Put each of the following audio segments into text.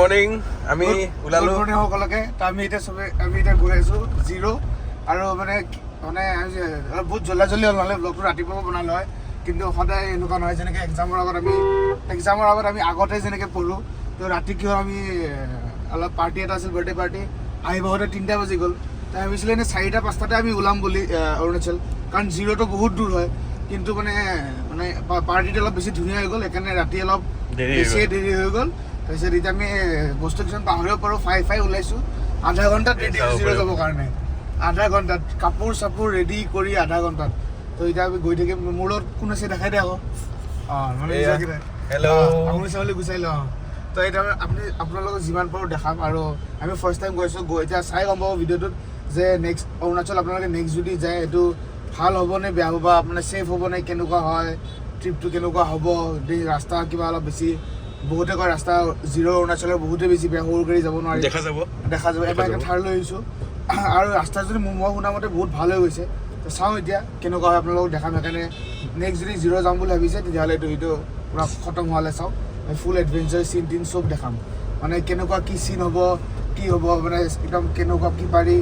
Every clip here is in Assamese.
মৰ্ণিং, আমি ওলালো। গুড মৰ্ণিং সকলোকে। তো আমি এতিয়া চবে আমি এতিয়া গৈ আছো জিৰ' আৰু মানে আমি যে অলপ বহুত জল্দা জল্দি হ'ল, নহ'লে ব্লগটো ৰাতিপুৱা বনালো হয়। কিন্তু সদায় এনেকুৱা নহয়, যেনেকৈ এক্সামৰ আগত আমি আগতে যেনেকৈ পঢ়োঁ। তো ৰাতি কি হ'ল, আমি অলপ পাৰ্টি এটা আছিল, বাৰ্থডে পাৰ্টি, আহিব হওঁতে 3টা বাজি গ'ল। তাই ভাবিছিলে এনেই 4টা 5টাতে আমি ওলাম বুলি অৰুণাচল, কাৰণ জিৰ'টো বহুত দূৰ হয়। কিন্তু মানে মানে পাৰ্টিটো অলপ বেছি ধুনীয়া হৈ গ'ল, সেইকাৰণে ৰাতি অলপ দেৰি হৈ বেছিয়ে গ'ল। দেৰি হৈ গ'ল। তাৰপিছত এতিয়া আমি বস্তু কিছুমান পাহৰিব পাৰোঁ, ফাই ফাই ওলাইছোঁ। আধা ঘণ্টাত ৰেডি চাব জিৰ' পাৰিব। যাবৰ কাৰণে আধা ঘণ্টাত কাপোৰ চাপোৰ ৰেডি কৰি আধা ঘণ্টাত। তো এতিয়া আমি গৈ থাকিম। মোৰ লগত কোন আছে দেখাই দে আকৌ। অঁ, মানে এয়া। হেল্ল'। আঙুলি চাঙুলি গুচাই লওঁ। অঁ, তো এতিয়া আপুনি আপোনালোকক যিমান পাৰোঁ দেখাম। আৰু আমি ফাৰ্ষ্ট টাইম গৈছোঁ, গৈ এতিয়া চাই গম পাব ভিডিঅ'টোত যে নেক্সট অৰুণাচল আপোনালোকে নেক্সট যদি যায়, এইটো ভাল হ'ব নে বেয়া হ'ব, বা আপোনাৰ ছেফ হ'ব নে, কেনেকুৱা হয় ট্ৰিপটো, কেনেকুৱা হ'ব, এই ৰাস্তা কিবা অলপ বেছি, বহুতে কয় ৰাস্তা জিৰ' অৰুণাচলৰ বহুতে বেছি বেয়া, সৰু গাড়ী যাব নোৱাৰি। দেখা যাব। দেখা যাব। দেখা এবাৰ যাব। থাৰ লৈ আহিছোঁ আৰু ৰাস্তা যদি মই শুনা মতে বহুত ভাল হৈ গৈছে। তো চাওঁ এতিয়া কেনেকুৱা হয়, আপোনালোকক দেখাম। সেইকাৰণে নেক্সট যদি জিৰ' যাম বুলি ভাবিছে, তেতিয়াহ'লে এইটো এইটো পূৰা খতম হোৱালৈ চাওঁ। ফুল এডভেঞ্চাৰ চিন টিন চব দেখাম, মানে কেনেকুৱা কি চিন হ'ব, কি হ'ব, মানে একদম কেনেকুৱা কি পাৰি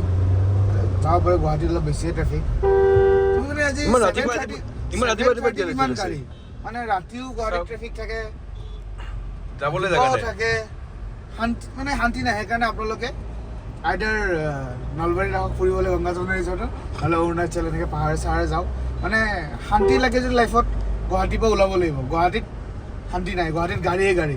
যাব পাৰে। গুৱাহাটীত অলপ বেছিয়ে ট্ৰেফিক। তুমি মানে আজি ইমান ৰাতিপুৱা 7:30 ইমান ৰাতিপুৱা ৰাতিপুৱা 7:30 ইমান কিয় ট্ৰেফিক? গাড়ী, মানে ৰাতিও গুৱাহাটীত চাওক। ট্ৰেফিক থাকে। যাবলৈ জেগা ৰাতিপুৱাও নাই। থাকে। শান্তি, মানে শান্তি নাই। সেইকাৰণে আপোনালোকে আইদাৰ নলবাৰীত আহক ফুৰিবলৈ গংগা যমুনা ৰিজৰ্টত, নহ'লে অৰুণাচল এনেকৈ পাহাৰে চাহাৰে যাওক। মানে শান্তি লাগে যদি লাইফত, গুৱাহাটীৰ পৰা ওলাব লাগিব। গুৱাহাটীত শান্তি নাই। গুৱাহাটীত গাড়ীয়ে গাড়ী,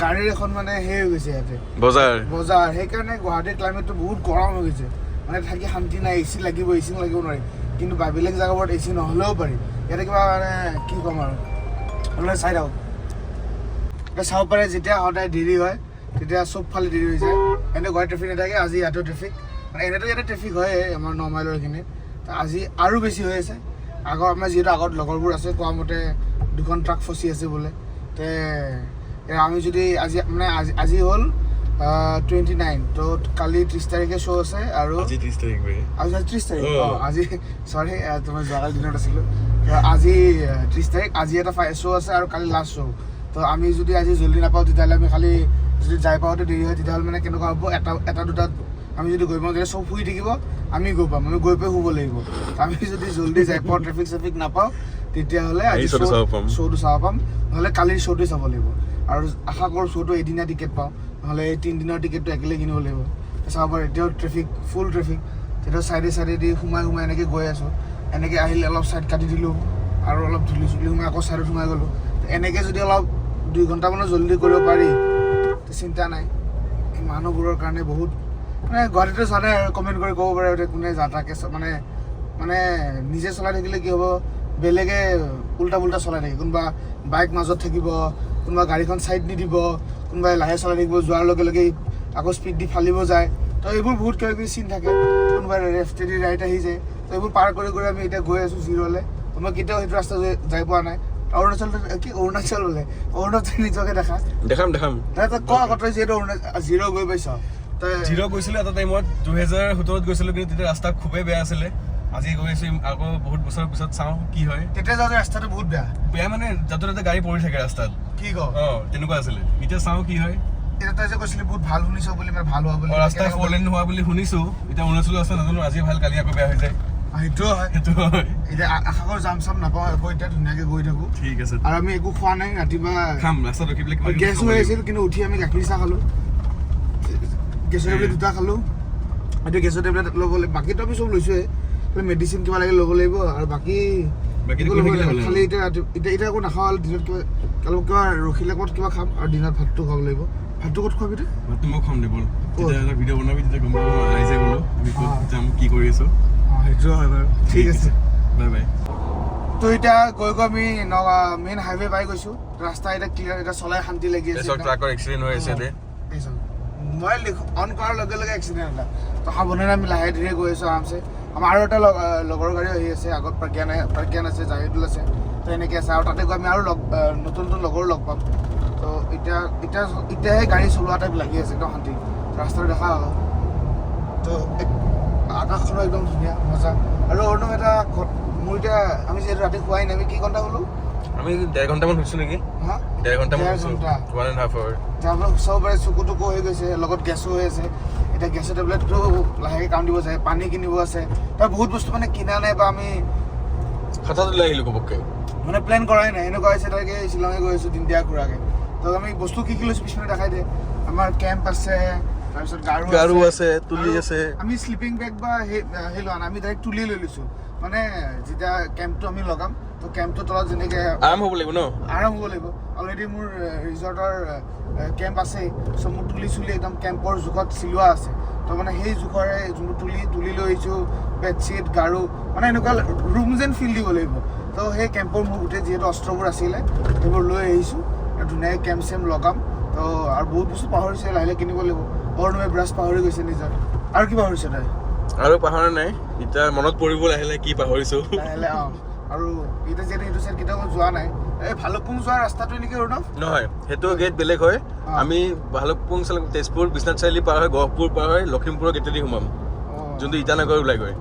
গাড়ীৰ এখন মানে সেই হৈ গৈছে ইয়াতে। বজাৰ। বজাৰ। সেইকাৰণে গুৱাহাটীৰ ক্লাইমেটটো বহুত গৰম হৈ গৈছে, মানে থাকি শান্তি নাই। এ চি লাগিব, এ চি লাগিব নোৱাৰি। কিন্তু বেলেগ জেগাবোৰত এ চি নহ'লেও পাৰি। ইয়াতে কিবা মানে কি ক'ম আৰু, আপোনালোকে চাই থাকক। এতিয়া চাব পাৰে, যেতিয়া সদায় দেৰি হয় তেতিয়া চবফালে দেৰি হৈ যায়। এনে গুৱাহাটী ট্ৰেফিক নাথাকে, আজি ইয়াতো ট্ৰেফিক। মানে এনেতো ইয়াতে ট্ৰেফিক হয়ে আমাৰ ন মাইলৰ এইখিনিত, তো আজি আৰু বেছি হৈ আছে। আগৰ আমাৰ যিহেতু আগত লগৰবোৰ আছে, কোৱা মতে দুখন ট্ৰাক ফচি আছে বোলে। তে আমি যদি আজি মানে আজি হ'ল 29, তো কালি 30 তাৰিখে শ্ব' আছে আৰু আজি 30 তাৰিখ বে। আজি 30 তাৰিখ। অ। অঁ, আজি, চৰি, তোমাৰ যোৱাকালি দিনত আছিলোঁ। তো আজি 30 তাৰিখ, আজি এটা শ্ব' আছে আৰু কালি লাষ্ট শ্ব'। তো আমি যদি আজি জল্দি নাপাওঁ, তেতিয়াহ'লে আমি খালি যদি যাই পাওঁতে দেৰি হয়, তেতিয়াহ'লে মানে কেনেকুৱা হ'ব, এটা দুটাত আমি যদি গৈ পাওঁ, তেতিয়া চব শুই থাকিব, আমি গৈ পাম, আমি গৈ পাই শুব লাগিব। তো আমি যদি জল্দি যাই পাওঁ, ট্ৰেফিক চেফিক নাপাওঁ, তেতিয়াহ'লে আজি আজি শ্ব'টো চাব পাম। শ্ব'টো চাব পাম, নহ'লে কালিৰ শ্ব'টোৱে চাব লাগিব। আৰু আশা কৰোঁ শ্ব'টো এদিনীয়া টিকেট পাওঁ, নহ'লে এই 3 দিনৰ টিকেটটো একেলগে কিনিব লাগিব। চাব পাৰে, এতিয়াও ট্ৰেফিক, ফুল ট্ৰেফিক। তেতিয়া চাইডে চাইডে দি সোমাই সোমাই এনেকৈ গৈ আছোঁ। এনেকৈ আহিলে অলপ চাইড কাটি দিলোঁ আৰু অলপ ধূলি চুলি সোমাই আকৌ চাইডত সোমাই গ'লোঁ। এনেকৈ যদি অলপ 2 ঘণ্টামানো জল্দি কৰিব পাৰি, তো চিন্তা নাই। এই মানুহবোৰৰ কাৰণে বহুত মানে গুৱাহাটীতো জানে আৰু কমেণ্ট কৰি ক'ব পাৰে যে কোনে যা তাকে মানে মানে নিজে চলাই থাকিলে কি হ'ব, বেলেগে উল্টা পুল্টা চলাই থাকে। কোনোবা বাইক মাজত থাকিব, কোনোবা গাড়ীখন ছাইড নিদিব, কোনোবাই লাহে চলাই থাকিব, যোৱাৰ লগে লগে আকৌ স্পীড দি ফালিব যায়। তো এইবোৰ বহুত কিবা কিবি চিন থাকে। কোনোবাই লেফ্টেদি ৰাইট আহি যায়। তো এইবোৰ পাৰ কৰি কৰি আমি এতিয়া গৈ আছোঁ জিৰ'লে। তো মই কেতিয়াও সেইটো ৰাস্তা যাই পোৱা নাই। অৰুণাচল কি অৰুণাচল বোলে, অৰুণাচল নিজকে দেখা। দেখাম, দেখাম। তই তই ক আকৌ, তই যিহেতু অৰুণাচল জিৰ' গৈ পাইছ তই। জিৰ' গৈছিলোঁ এটা টাইমত, 2017ত গৈছিলোঁ, কিন্তু তেতিয়া ৰাস্তা খুবেই বেয়া আছিলে। আজি গৈ আছোঁ আকৌ বহুত বছৰৰ পিছত, চাওঁ কি হয়। তেতিয়া যাওঁতে ৰাস্তাটো বহুত বেয়া। বেয়া মানে যাতে তাতে গাড়ী পৰি থাকে ৰাস্তাত। কি ক? অঁ, তেনেকুৱা আছিলে। এতিয়া চাওঁ কি হয়। এতিয়া তই যে কৈছিলি বহুত ভাল শুনিছ বুলি, মানে ভাল হোৱা বুলি। অঁ, ৰাস্তা ফ'ৰ লেন হোৱা বুলি শুনিছোঁ। এতিয়া অৰুণাচলো আছে, নাজানো, আজি ভাল কালি আকৌ বেয়া হৈ যায়। সেইটোও হয়। সেইটো হয়। এতিয়া আশা কৰোঁ জাম চাম নাপাওঁ আকৌ, এতিয়া ধুনীয়াকৈ গৈ থাকোঁ। ঠিক আছে। আৰু আমি একো খোৱা নাই ৰাতিপুৱা। খাম, ৰাস্তাত ৰখি পেলাই কিবা কিবি গেছ খাব হৈ লাগিব। আছিল, কিন্তু উঠি আমি গাখীৰ চাহ খালোঁ, গেছৰ টেবলেট দুটা খালোঁ। এতিয়া গেছৰ টেবলেট ল'ব লাগিব, বাকীতো আমি চব লৈছোঁৱে। মেডিচিন কিবা লাগে ল'ব লাগিব আৰু বাকী বাকী একো গৈ ল'ব থাকিলে নালাগে। হ'ল আৰু। খালি এতিয়া ৰাতি এতিয়া এতিয়া একো নাখাওঁ আৰু দিনত কিবা অলপ কিবা ৰখিলে ক'ত কিবা খাম আৰু দিনত ভাতটো খাব লাগিব। ভাতটো ক'ত খোৱাবি তই? ভাতটো মই খাম দে, ব'ল। তেতিয়া এটা ভিডিঅ' বনাবি, তেতিয়া গম পাব ৰাইজে বোলো আমি ক'ত যাম, কি কৰি আছোঁ। অঁ, সেইটোও হয় বাৰু। ঠিক আছে। Bye bye. তো এতিয়া গৈ গৈ আমি মেইন হাইৱে পাই গৈছোঁ। ৰাস্তা এতিয়া ক্লিয়াৰ, এতিয়া চলাই শান্তি লাগি আছে। চাওক, ট্ৰাকৰ এক্সিডেণ্ট হৈ আছে দে। এই চাওক, মোবাইল অন কৰাৰ লগে লগে এক্সিডেণ্ট এটা। তো সাৱধানে আমি লাহে ধীৰে গৈ আছোঁ আৰামছে। আমাৰ আৰু এটা লগৰ গাড়ী আহি আছে আগত, প্ৰজ্ঞান আছে, জাহিদুল আছে, তো এনেকৈ আছে। আৰু তাতে গৈ আমি আৰু লগ নতুন নতুন লগৰো লগ পাম। তো এতিয়া এতিয়া এতিয়াহে গাড়ী চলোৱা টাইপ লাগি আছে, একদম শান্তি। ৰাস্তাটো দেখা হ'ল তো আকাশখনো একদম ধুনীয়া, মজা। আৰু অৰ্ণৱ, এটা মোৰ এতিয়া আমি যিহেতু ৰাতি খোৱাই নাই, আমি কি ঘণ্টা শুলোঁ? আমি 1.5 ঘণ্টামান হৈছোঁ নেকি। হা, 1.5 ঘণ্টা। 1.5 ঘণ্টা। 1.5 আৱাৰ। তাৰ পৰা চাব পাৰে চকু টকু হৈ গৈছে, লগত গেছো হৈ আছে। এতিয়া গেছৰ টেবলেটটো লাহেকৈ কাম দিব চাগে। পানী কিনিব আছে, তাৰ বহুত বস্তু মানে কিনা নাই বা আমি হঠাৎ ওলাই আহিলোঁ ঘপককৈ। মানে প্লেন কৰাই নাই, এনেকুৱা হৈছে। তাকে শ্বিলঙে গৈ আছোঁ দিনদিয়া ঘূৰাকৈ। তো আমি বস্তু কি কি লৈছোঁ পিছফালে দেখাই দিয়ে। আমাৰ কেম্প আছে, তাৰপিছত গাৰু। গাৰু আছে, তুলি আৰু আছে। আমি শ্লিপিং বেগ বা সেই সেই লোৱা নাই, আমি ডাইৰেক্ট তুলি লৈ লৈছোঁ। মানে যেতিয়া কেম্পটো আমি লগাম, তো কেম্পটোৰ তলত যেনেকৈ আৰাম হ'ব লাগিব ন। আৰাম হ'ব লাগিব। অলৰেডি মোৰ ৰিজৰ্টৰ কেম্প আছেই। চ' মোৰ তুলি চুলি একদম কেম্পৰ জোখত চিলোৱা আছে। তো মানে সেই জোখৰে যোনটো তুলি তুলি লৈ আহিছোঁ, বেডশ্বীট, গাৰু, মানে এনেকুৱা ৰুম যেন ফিল দিব লাগিব। তো সেই কেম্পৰ মোৰ গোটেই যিহেতু অস্ত্ৰবোৰ আছিলে, সেইবোৰ লৈ আহিছোঁ। ধুনীয়াকৈ কেম্প চেম্প লগাম। তো আৰু বহুত বস্তু পাহৰিছে, লাহে লাহে কিনিব লাগিব। অৰুণে ব্ৰাছ পাহৰি গৈছে নিজৰ। আৰু কি পাহৰিছে তই? আৰু পাহৰা নাই, এতিয়া মনত পৰিব লাহে লাহে কি পাহৰিছোঁ। লাহে লাহে, অঁ। আৰু এতিয়া যিহেতু সেইটো চাইড কেতিয়াও যোৱা নাই, এই ভালুকপুং যোৱা ৰাস্তাটো নেকি অৰুণৱ? নহয়, সেইটো গেট বেলেগ হয়। আমি ভালুকপুং, তেজপুৰ, বিশ্বনাথ চাৰিআলি পাৰ হৈ, গহপুৰ পাৰ হৈ লখিমপুৰৰ গেটেদি সোমাম, যোনটো ইটানগৰ ওলাই গৈ।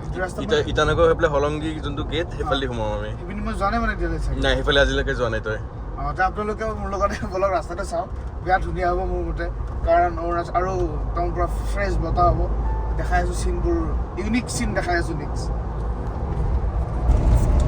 সেইটো ৰাস্তা। ইটানগৰ হৈ পেলাই হলংগি যোনটো গেট, সেইফালেদি সোমাম আমি। সেইপিনে মই যোৱা নাই মানে এতিয়ালৈ চাগে। নাই, সেইফালে আজিলৈকে যোৱা নাই তই। অঁ, তে আপোনালোকেও মোৰ লগতে বলক, ৰাস্তাটো চাওক। বিৰাট ধুনীয়া হ'ব মোৰ মতে, কাৰণ অৰুণাচল আৰু একদম পূৰা ফ্ৰেছ বতাহ হ'ব। দেখাই আছোঁ চিনবোৰ, ইউনিক চিন দেখাই আছোঁ। নেক্সট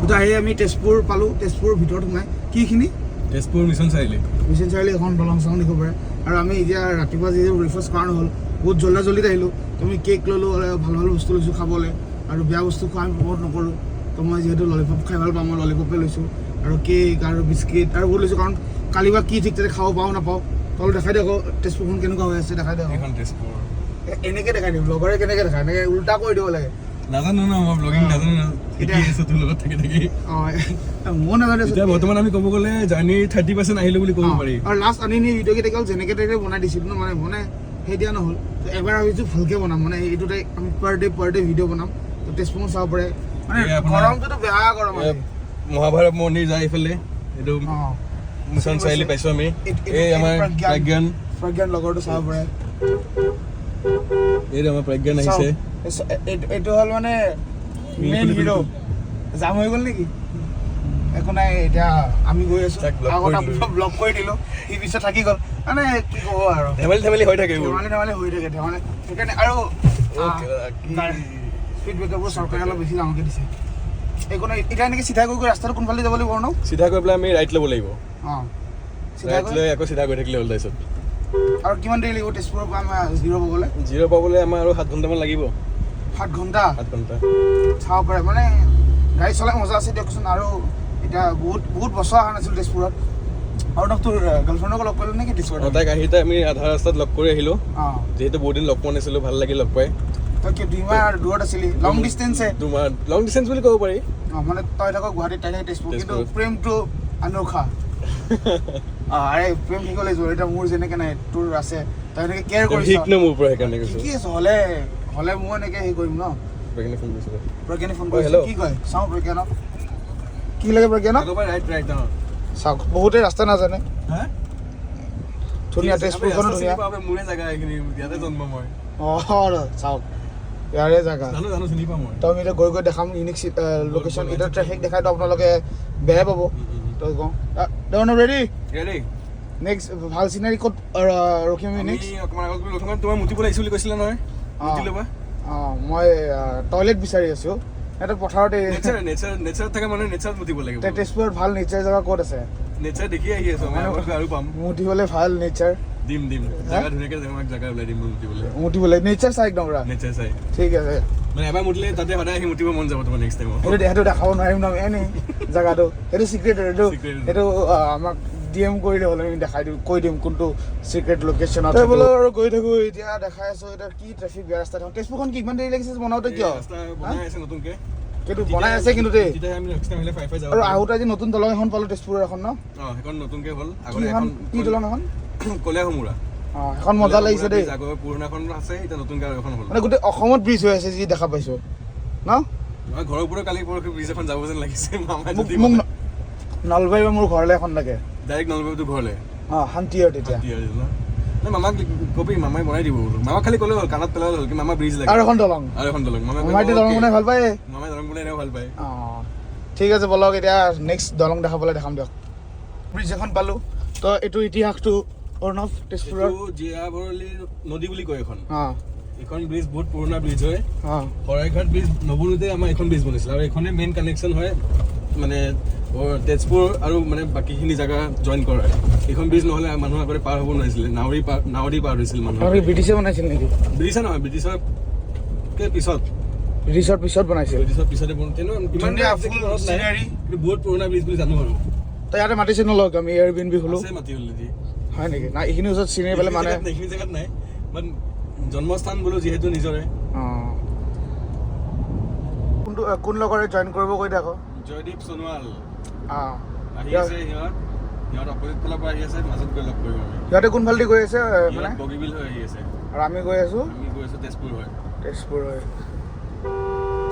এতিয়া আহি আমি তেজপুৰ পালোঁ। তেজপুৰৰ ভিতৰত সোমাই কিখিনি তেজপুৰ মিছন চাৰিআলি। মিছন চাৰিআলি এখন দলং চলং দেখিব পাৰে। আৰু আমি এতিয়া ৰাতিপুৱা যিহেতু ব্ৰেকফাষ্ট কৰা নহ'ল, বহুত জল্দা জল্দিত আহিলোঁ। তো আমি কেক ল'লোঁ, ভাল ভাল বস্তু লৈছোঁ খাবলৈ। আৰু বেয়া বস্তু খোৱা আমি প্ৰমোট নকৰোঁ। তো মই যিহেতু ললিপপ খাই ভাল পাওঁ, মই ললিপপে লৈছোঁ আৰু কেক আৰু বিস্কিট আৰু বহুত লৈছোঁ, কাৰণ কালি বা কি ঠিক তাতে খাব পাওঁ নাপাওঁ। তলত দেখাই দিয়ক আকৌ, তেজপুৰখন কেনেকুৱা হৈ আছে দেখাই দিয়ক। এইখন তেজপুৰ। এনেকৈ দেখাই দিম। লগৰে কেনেকৈ দেখায়, এনেকৈ উল্টা কৰি দিব লাগে। নাজানো ন, মই ব্লগিং নাজানো ন, শিকি আছো তোৰ লগত থাকি থাকি। অঁ, ময়ো নাজানো। এতিয়া বৰ্তমান আমি ক'ব গ'লে জাৰ্ণিৰ 30% আহিলো বুলি ক'ব পাৰি। আৰু লাষ্ট আনি নি ভিডিঅ' কেইটা কেৱল যেনেকে তেনেকে বনাই দিছিলোঁ ন, মানে সেই দিয়া নহ'ল। তো এবাৰ ভাবিছোঁ ভালকে বনাম, মানে এইটো টাইপ আমি পাৰ ডে ভিডিঅ' বনাম। তো তেজপুৰ চাব পাৰে মানে। এই আপোনাৰ- গৰমটোতো বেয়া গৰম আজি। মহাভাৰত মন্দিৰ যায় এইফালে, এইটো মিছন চাৰিআলি পাইছো আমি। এই আমাৰ প্ৰজ্ঞান। প্ৰজ্ঞান। প্ৰজ্ঞান লগৰটো চাব পাৰে। এইটো আমাৰ প্ৰজ্ঞান আহিছে। চাওক, এইটো হ'ল মানে মেইন হিৰ'। জাম হৈ গ'ল নেকি? একো নাই, এতিয়া আমি গৈ আছোঁ। তাক block আগত কৰি দিলো। ব্লক কৰি দিলোঁ, সি পিছত থাকি গ'ল। মানে কি ক'ব আৰু, ধেমালি ধেমালি হৈ থাকে এইবোৰ। ধেমালি ধেমালি হৈ থাকে, ধেমালি সেইকাৰণে আৰু স্পীড ব্ৰেকাৰবোৰ চৰকাৰে অলপ বেছি ডাঙৰকৈ দিছে। একো নাই, এতিয়া এনেকৈ চিধা গৈ গৈ ৰাস্তাটো কোনফালে যাব লাগিব ন? চিধা গৈ পেলাই আমি ৰাইট ল'ব লাগিব। অঁ, চিধা ৰাইট গৈ লৈ আকৌ চিধা গৈ থাকিলে হ'ল তাৰপিছত। আৰু কিমান দেৰি লাগিব তেজপুৰৰ পৰা আমাৰ জিৰ' পাবলৈ? জিৰ' পাবলৈ আমাৰ আৰু 7 ঘণ্টামান লাগিব। 7 ঘণ্টা? 7 ঘণ্টা। চাব পাৰে, মানে গাড়ী চলাই মজা আছে দিয়কচোন। আৰু এতিয়া বহুত বহুত বছৰ অহা নাছিলোঁ তেজপুৰত। আৰু তোৰ গাৰ্লফ্ৰেণ্ডক লগ পালোঁ নেকি তেজপুৰত? অঁ, তাইক আহি তাই আমি আধা ৰাস্তাত লগ কৰি আহিলোঁ। যিহেতু বহুত দিন লগ পোৱা নাছিলোঁ, ভাল লাগিল লগ পাই। তই কি 2 মাহ দূৰত আছিলি, লং ডিষ্টেঞ্চে? 2 মাহ লং ডিষ্টেঞ্চ বুলি ক'ব পাৰি। অঁ, মানে তই থাক গুৱাহাটীত, তাই থাকে তেজপুৰ, কিন্তু তেজপুৰত। প্ৰেমটো আনোখা। অঁ, আৰে প্ৰেম থাকিব লাগিব। এতিয়া মোৰ যেনেকে নাই, তোৰ আছে, তই এনেকে কেয়াৰ কৰিছ। শিক ন মোৰ পৰা, সেইকাৰণে কৈছোঁ। শিকি আছো। হ'লে হ'লে ময়ো এনেকে হেৰি কৰিম ন। প্ৰজ্ঞানে ফোন কৰিছিলে। প্ৰজ্ঞানে ফোন অ, কৰিছে। Hello. কি কয় চাওঁ প্ৰজ্ঞানক। কি লাগে প্ৰজ্ঞানক? আগৰ পৰা ৰাইট, ৰাইট, অঁ। চাওক, বহুতে ৰাস্তা নাজানে। হা। ধুনীয়া তেজপুৰখনো ধুনীয়া। মোৰে জেগা এইখিনি, ইয়াতে জন্ম মই। অঁ, চাওক, ইয়াৰে জেগা। জানো জানো, চিনি পাওঁ মই। তো আমি এতিয়া গৈ গৈ দেখাম ইউনিক লোকেশ্যন। এতিয়া ট্ৰেফিক দেখাইতো আপোনালোকে বেয়াই পাব। তো কওঁ, ৰেডি? ৰেডি। নেক্সট ভাল চিনাৰী ক'ত ৰখিম আমি আমি নেক্সট? অকণমান আগত গৈ ৰখিম। তোমাৰ মুতিবলৈ আহিছো বুলি কৈছিলে নহয়, মুতি ল'বা। অঁ, মই টয়লেট বিচাৰি আছোঁ ইয়াতে পথাৰতে। নেচাৰ নেচাৰ নেচাৰত থকা মানুহে নেচাৰত মুতিব লাগিব। তেজপুৰত ভাল নেচাৰ জেগা ক'ত আছে? নেচাৰ দেখি আহি আছো আমি, আগত গৈ আৰু পাম। মুতিবলৈ ভাল নেচাৰ? দিম দিম, জেগা ধুনীয়াকে তোমাক জেগা ওলাই দিম মুতিবলৈ। মুতিবলৈ নেচাৰ চাই একদম পুৰা। নেচাৰ চাই। ঠিক আছে। মানে এবাৰ মুতিলে তাতে সদায় আহি মুতিব মন যাব তোমাৰ নেক্সট টাইমত। সেইটো দেখাব নোৱাৰিম ন এনেই জেগাটো, সেইটো চিক্ৰেট সেইটো। Secret। সেইটো আমাক ডি এম কৰিলে হ'ল, আমি দেখাই দিম, কৈ দিম কোনটো চিক্ৰেট লোকেশ্যনত বোলো। আৰু গৈ থাকোঁ, এতিয়া দেখাই আছোঁ। এতিয়া কি ট্ৰেফিক, বেয়া ৰাস্তা। তেজপুৰখন কি ইমান দেৰি লাগিছে বনাওঁতে, কিয়? ৰাস্তা বনাই আছে নতুনকে। কিন্তু বনাই আছে কিন্তু দেই। তেতিয়া আমি নেক্সট টাইম আহিলে ফাই ফাই যাব আৰু পাৰিম। আহোঁতে আজি নতুন দলং এখন পালোঁ, তেজপুৰৰ এখন ন? অঁ, সেইখন নতুনকে হ'ল। কি আগতে এখন এখন কি দলং এখন? কলীয়াভোমোৰা। অঁ, সেইখন মজা লাগিছে দেই। আগৰ পুৰণাখন আছে, এতিয়া নতুনকে আৰু এখন হ'ল। মানে গোটেই অসমত ব্ৰিজ হৈ আছে যি দেখা পাইছোঁ ন। আমাৰ ঘৰৰ ওপৰত কালি পৰহি ব্ৰিজ এখন যাব যেন লাগিছে মামাই। মোক যদি মোক নলবাৰী বা মোৰ ঘৰলৈ এখন লাগে। ডাইৰেক্ট নলবাৰীটো ঘৰলৈ। অঁ, শান্তি আৰু তেতিয়া। শান্তি আৰু ন? নাই, মামাক কবি, মামাই বনাই দিব বোলো। মামাক খালি ক'লে হ'ল, কাণত পেলালে হ'ল কি মামা ব্ৰিজ লাগে। আৰু এখন দলং। আৰু এখন দলং মামাই ক'ব, মামাইতো দলং "Okay." বনাই ভাল পায়। মামাই দলং বনাই এনেও ভাল পায়। অঁ, ঠিক আছে, বলক, এতিয়া নেক্সট দলং দেখাবলৈ দেখাম দিয়ক। ব্ৰিজ এখন পালোঁ। তো এইটো ইতিহাসটো অৰ্ণৱ, তেজপুৰৰ। এইটো জীয়া ভৰলী নদী বুলি কয় এখন। এইখন ব্ৰিজ বহুত পুৰণা ব্ৰিজ হয়। শৰাইঘাট ব্ৰিজ নবনোতে আমাৰ এইখন ব্ৰিজ বনিছিল আৰু এইখনে মেইন কানেকশ্যন হয়, মানে তেজপুৰ আৰু মানে বাকীখিনি জেগা জইন কৰা। এইখন ব্ৰিজ নহ'লে মানুহ আগতে পাৰ হ'ব নোৱাৰিছিলে, নাৱৰি পাৰ হৈছিল মানুহ। আৰু ব্ৰিটিছে বনাইছিল নেকি? ব্ৰিটিছে নহয়, ব্ৰিটিছৰ পিছত। ব্ৰিটিছৰ পিছত বনাইছিল। ব্ৰিটিছৰ পিছতে বনোৱা। তেনেকুৱা ইমান ধুনীয়া exactly full মনত নাই, scenery। কিন্তু বহুত পুৰণা ব্ৰিজ বুলি জানো আৰু। তো ইয়াতে মাতিছে নলওক, আমি এয়াৰ বি এন বি খোলো। আছে মাটি অলৰেডি। হয় নেকি? নাই, এইখিনি ওচৰত চিনি পেলাই মানে এইখিনি জেগাত নাই, বাট জন্মস্থান বোলো যিহেতু নিজৰে। অঁ, কোনটো কোন লগৰে জইন কৰিব কৈ থাকো। জয়দীপ সোণোৱাল। আহি আছে সিহঁত। সিহঁত অপজিট ফালৰ পৰা আহি আছে, মাজত গৈ লগ কৰিম আমি। সিহঁতে কোনফালেদি গৈ আছে মানে? সিহঁত বগীবিল হৈ আহি আছে। আৰু আমি গৈ আছো? আমি গৈ আছো তেজপুৰ হৈ। তেজপুৰ হৈ।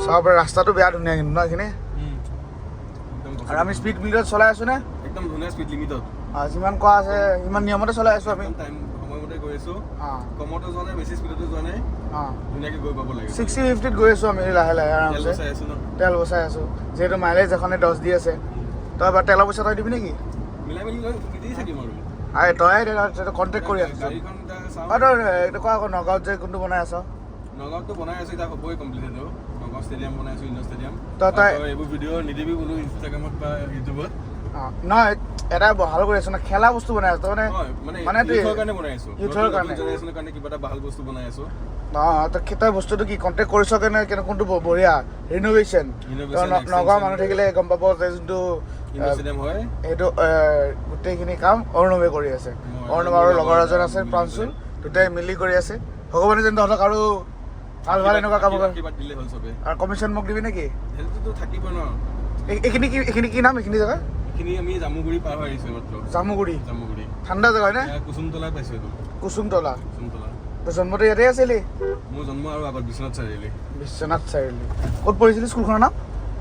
চাব পাৰে, ৰাস্তাটো বেয়া ধুনীয়া কিন্তু ন এইখিনি। একদম। আৰু আমি স্পীড লিমিটত চলাই আছো নে? একদম ধুনীয়া স্পীড লিমিটত। যিমান কোৱা আছে সিমান নিয়মতে চলাই আছো আমি। একদম টাইম সময়মতে গৈ আছো। কমতো যোৱা নাই, বেছি স্পীডতো যোৱা নাই। ধুনীয়াকে গৈ পাব লাগে। 60 50ত গৈ আছো আমি লাহে লাহে। তেল আৰামছে। বচাই আছো ন। তেল বচাই আছো, যিহেতু মাইলেজ এখনে 10 দি আছে। তই এবাৰ তেলৰ পইচা তই দিবি নেকি? মিলাই মেলি লৈ দি থাকিম আৰু। আৰে তই কণ্টেক্ট কৰি আছ। গাড়ীখন এতিয়া চাওঁ। তই এইটো কোৱা আকৌ, নগাঁৱত যে কোনটো বনাই আছ? নগাঁৱততো বনাই আছো, এতিয়া হ'বই কমপ্লিট। এইটো নগাঁও ষ্টেডিয়াম বনাই আছো, ইণ্ডোৰ ষ্টেডিয়াম। তই এইবোৰ ভিডিঅ' নিদিবি বোলো ইনষ্টাগ্ৰামত বা ইউটিউবত। নহয়, এটা ভাল কৰি আছ ন, খেলা বস্তু বনাই আছ তই মানে। নহয়, মানে মানে ইউথৰ কাৰণে বনাই আছো। ইউথৰ কাৰণে। জেনেৰেশ্যনৰ কাৰণে কিবা এটা ভাল বস্তু বনাই আছো। অঁ, তই বস্তুটো কি কণ্টেক্ট কৰিছ কেনে কেনে, কোনটো বঢ়িয়া ৰিন'ভেশ্যন। Renovation, Nagaon extension। মানুহ থাকিলে গম পাব যে যোনটো ইণ্ডোৰ ষ্টেডিয়াম হয়। সেইটো গোটেইখিনি কাম অৰ্ণৱে কৰি আছে। মই অৰ্ণৱ মোৰ আৰু লগৰ লগৰ এজন এটা আছে মিলি প্ৰাঞ্চুল, পেলাই। দুটাই মিলি কৰি আছে। ভগৱানে যেন তহঁতক আৰু ভাল ভাল এনেকুৱা কাম কৰে। আশীৰ্বাদ দিলে হ'ল চবে। আৰু কমিশ্যন মোক দিবি নেকি? সেইটোতো থাকিব ন। এইখিনি কি নাম এইখিনি জেগা? এইখিনি আমি জামুগুৰি পাৰ হৈ আহিছো মাত্ৰ। জামুগুৰি। জামুগুৰি। ঠাণ্ডা জেগা হয়নে? এতিয়া কুচুমতলা পাইছো এইটো। কুচুমতলা। কুচুমতলা। তোৰ জন্মটো ইয়াতে আছিলি? মোৰ জন্ম আৰু আগত বিশ্বনাথ চাৰিআলি। বিশ্বনাথ চাৰিআলি। ক'ত পঢ়িছিলি? স্কুলখনৰ নাম?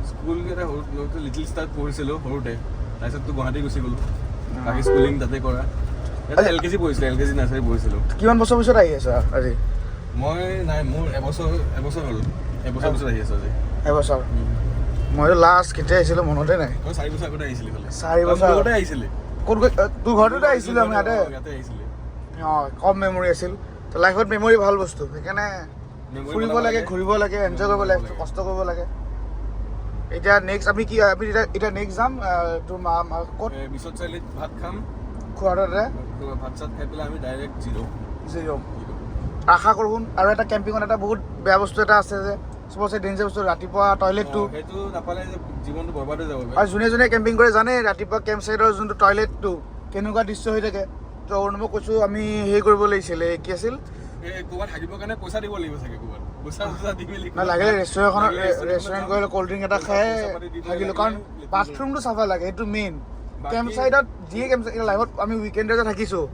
স্কুল এটা সৰু লিটিল ষ্টাৰত পঢ়িছিলোঁ সৰুতে। তাৰপিছততো গুৱাহাটী গুচি গ'লোঁ, বাকী স্কুলিং তাতে কৰা। ইয়াতে এল কে জি পঢ়িছিলোঁ, এল কে জি নাৰ্চাৰী পঢ়িছিলোঁ। কিমান বছৰ পিছত আহি আছ আজি? মই নাই, মোৰ এবছৰ হ'ল। এবছৰ পিছত আহি আছোঁ আজি। এবছৰ। মইতো লাষ্ট কেতিয়া আহিছিলোঁ মনতে নাই। তই 4 বছৰ আগতে আহিছিলি ফালে। 4 তই বছৰ মোৰ লগতে আহিছিলি। ক'ত গৈ তোৰ ঘৰটোতে আহিছিলোঁ আমি ইয়াতে। অ, ইয়াতে আহিছিলি। অঁ, কম মেমৰি আছিল। তো লাইফত মেমৰি ভাল বস্তু, সেইকাৰণে Memory ফুৰিব বনাব লাগে, ঘূৰিব লাগে, এনজয় কৰিব বনাব লাগে, লাগে। কষ্ট কৰিব লাগে। এতিয়া নেক্সট আমি কি, আমি এতিয়া নেক্সট যাম তোৰ মা ক'ত? এ, বিশ্বনাথ চাৰিআলিত ভাত খাম। খোৱাৰ তাতে। ভাত চাত খাই পেলাই আমি ডাইৰেক্ট জিৰ'। জিৰ'। আশা কৰোঁ শুন, আৰু এটা কেম্পিঙত এটা বহুত বেয়া বস্তু এটা আছে যে, চবতছে ডেঞ্জাৰ বস্তু ৰাতিপুৱা টয়লেটটো। সেইটো নাপালে যে জীৱনটো বৰবাদ হৈ যাব বে। আৰু যোনে যোনে কেম্পিং কৰে জানে, ৰাতিপুৱা কেম্প চাইটৰ যোনটো টয়লেটটো কেনেকুৱা দৃশ্য হৈ থাকে। তো অৰুণৱক কৈছোঁ, আমি হেৰি কৰিব লাগিছিল, এই কি আছিল? এই ক'ৰবাত থাকিবৰ কাৰণে পইচা দিব লাগিব চাগে, ক'ৰবাত পইচা চইচা দি মেলি। নহয়, লাগিলে ৰেষ্টুৰেণ্টখনত লাগিলে restaurant restaurant যাম। গৈ ক'ল্ড ড্ৰিংক এটা খাই পইচা পাতি দি পেলাই থাকিলোঁ, কাৰণ লাগিলে বাথৰুমটো চাফা লাগে, সেইটো মেইন। বাকী- কেম্প চাইটত যিয়ে কেম্প চাইট লাইফত আমি উইকেণ্ডে যে থাকিছোঁ,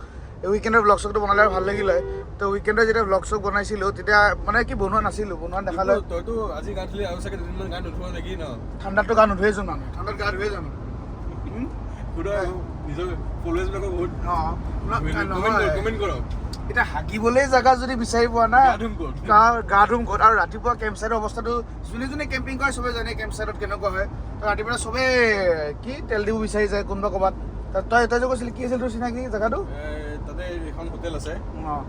এই উইকেণ্ডৰ ব্লগ চগটো বনালে আৰু ভাল লাগিল হয়। তো উইকেণ্ডত যেতিয়া ব্লগ চগ বনাইছিলোঁ, তেতিয়া মানে কি বনোৱা নাছিলোঁ, বনোৱা দেখালে। তইতো আজি গা ধুলি আৰু চাগে দুদিনমান গা নুধোৱা নেকি ন? ঠাণ্ডাততো গা নুধুৱেচোন মানুহে, ঠাণ্ডাত গা ধুৱে জানো? সুধো নিজৰ ফলোৱাৰ্ছ বিলাকক বহুত। অঁ, নহয়। কমেণ্ট কৰক। এতিয়া হাগিবলৈ জেগা যদি বিচাৰি পোৱা নাই, গা ধুম ক'ত? গা ধুম ক'ত? আৰু ৰাতিপুৱা কেম্প চাইটৰ অৱস্থাটো যোনে যোনে কেম্পিং কৰে চবে জানে কেম্প চাইটত কেনেকুৱা হয়। তো ৰাতিপুৱা চবে কি তেল দিব বিচাৰি যায় কোনোবা ক'ৰবাত। তই যে কৈছিলি, কি আছিল তোৰ চিনাকি জেগাটো? এ, তাতে এখন হোটেল আছে।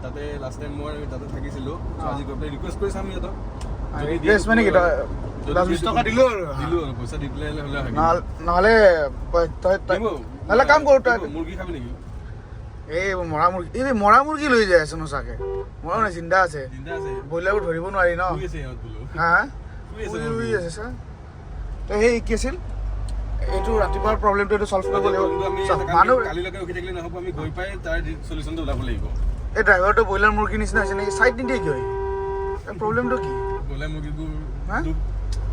তাতে লাষ্ট টাইম মই তাতে থাকিছিলো। So, আজি গৈ পেলাই ৰিকুৱেষ্ট কৰি চাম সিহঁতক। যদি দিয়ে ৰিকুৱেষ্ট মানে কি, তই যদি 10 দিয়ে 20 টকা দিলো আৰু। দিলো আৰু পইচা দি পেলাই হ'লে থাকিম। নহ'লে তই দিব। নহ'লে কাম কৰোঁ তই দিব। মুৰ্গী খাবি নেকি? এই মৰা মুৰ্গী, এই মৰা মুৰ্গী লৈ যাই আছে সঁচাকে? মৰা নাই, জিন্দা আছে। জিন্দা আছে। ব্ৰইলাৰবোৰ ধৰিব নোৱাৰি ন। শুই আছে সিহঁত বোলো। হা। শুই আছে উই মুৰ্গী। উই আছে ছাৰ। তো সেই কি আছিল, এইটো ৰাতিপুৱাৰ প্ৰব্লেমটো এইটো চল্ভ কৰিব লাগিব। কিন্তু আমি চা, এটা কাম মানুহ কৰিম, কালিলৈকে ৰখি থাকিলে নহ'ব, আমি গৈ পাই তাৰ চলিউশ্যনটো ওলাব লাগিব। এই ড্ৰাইভাৰটো ব্ৰইলাৰ মুৰ্গীৰ নিচিনা হৈছে নেকি? চাইড নিদিয়ে কিয়? প্ৰব্লেমটো কি? ব্ৰইলাৰ মুৰ্গীবোৰ হা?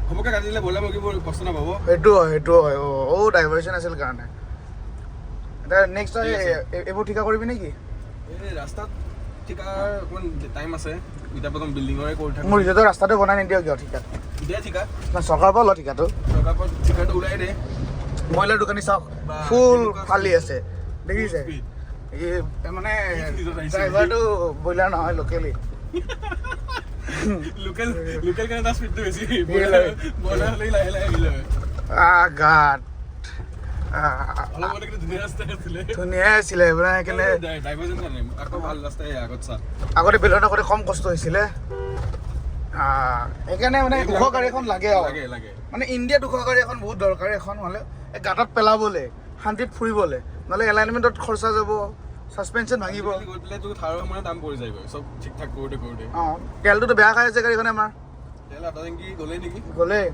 ঘপককৈ কাটি দিলে ব্ৰইলাৰ মুৰ্গীবোৰ কষ্ট নাপাব। সেইটো হয়, সেইটো হয়। অ' ডাইভাৰশ্যন আছিল কাৰণে। এতিয়া নেক্সট ঠিক আছে। এইবোৰ ঠিকা কৰিবি নেকি? এই ৰাস্তাত ঠিকা অকণমান টাইম আছে, এতিয়া প্ৰথম বিল্ডিঙৰে কৰি থাকোঁ। মোৰ ৰিজৰ্টৰ ৰাস্তাটো বনাই নিদিয় কিয় ঠিকাত? দে ঠিকা। না, চৰকাৰৰ পৰা ল ঠিকাটো। চৰকাৰৰ পৰা ঠিকাটো ওলাই দে। ব্ৰইলাৰ দোকানী চাওক, বা, ফুল কেনেকুৱা ফালি আছে, দেখিছে? Speed। এই মানে কি আহিছে? ড্ৰাইভাৰটো ব্ৰইলাৰ নহয়, লোকেলি। লোকেল, লোকেল কাৰণে তাৰ স্পীডটো বেছি। ব্ৰইলাৰ হ'লে লাহে লাহে আহিলে হয়। আ গাড। অলপ আগতে কিন্তু ধুনীয়া ৰাস্তাই আছিলে। ধুনীয়াই আছিলে মানে সেইকাৰণে। ড্ৰাইভাৰজন জানে আকৌ ভাল ৰাস্তাই আগত চা। আগতে বেলুনৰ আগতে কম কষ্ট হৈছিলে। সেইকাৰণে মানে ওখ গাড়ী এখন লাগে আৰু। লাগে লাগে। মানে ইণ্ডিয়াত ওখ গাড়ী এখন বহুত দৰকাৰী এখন হ'লে এই গাঁতত পেলাবলৈ, শান্তিত ফুৰিবলৈ, নহ'লে এলাইনমেণ্টত খৰচা যাব, ছাছপেনশ্যন ভাঙিব। আজিকালি গৈ পেলাই তোৰ থাৰৰ মানে দাম পৰি যায়গৈ চব ঠিক ঠাক কৰোঁতে কৰোঁতে। অঁ, তেলটোতো বেয়া খাই আছে গাড়ীখনে আমাৰ। তেল আধা টেংকি গ'লেই নেকি? গ'লেই।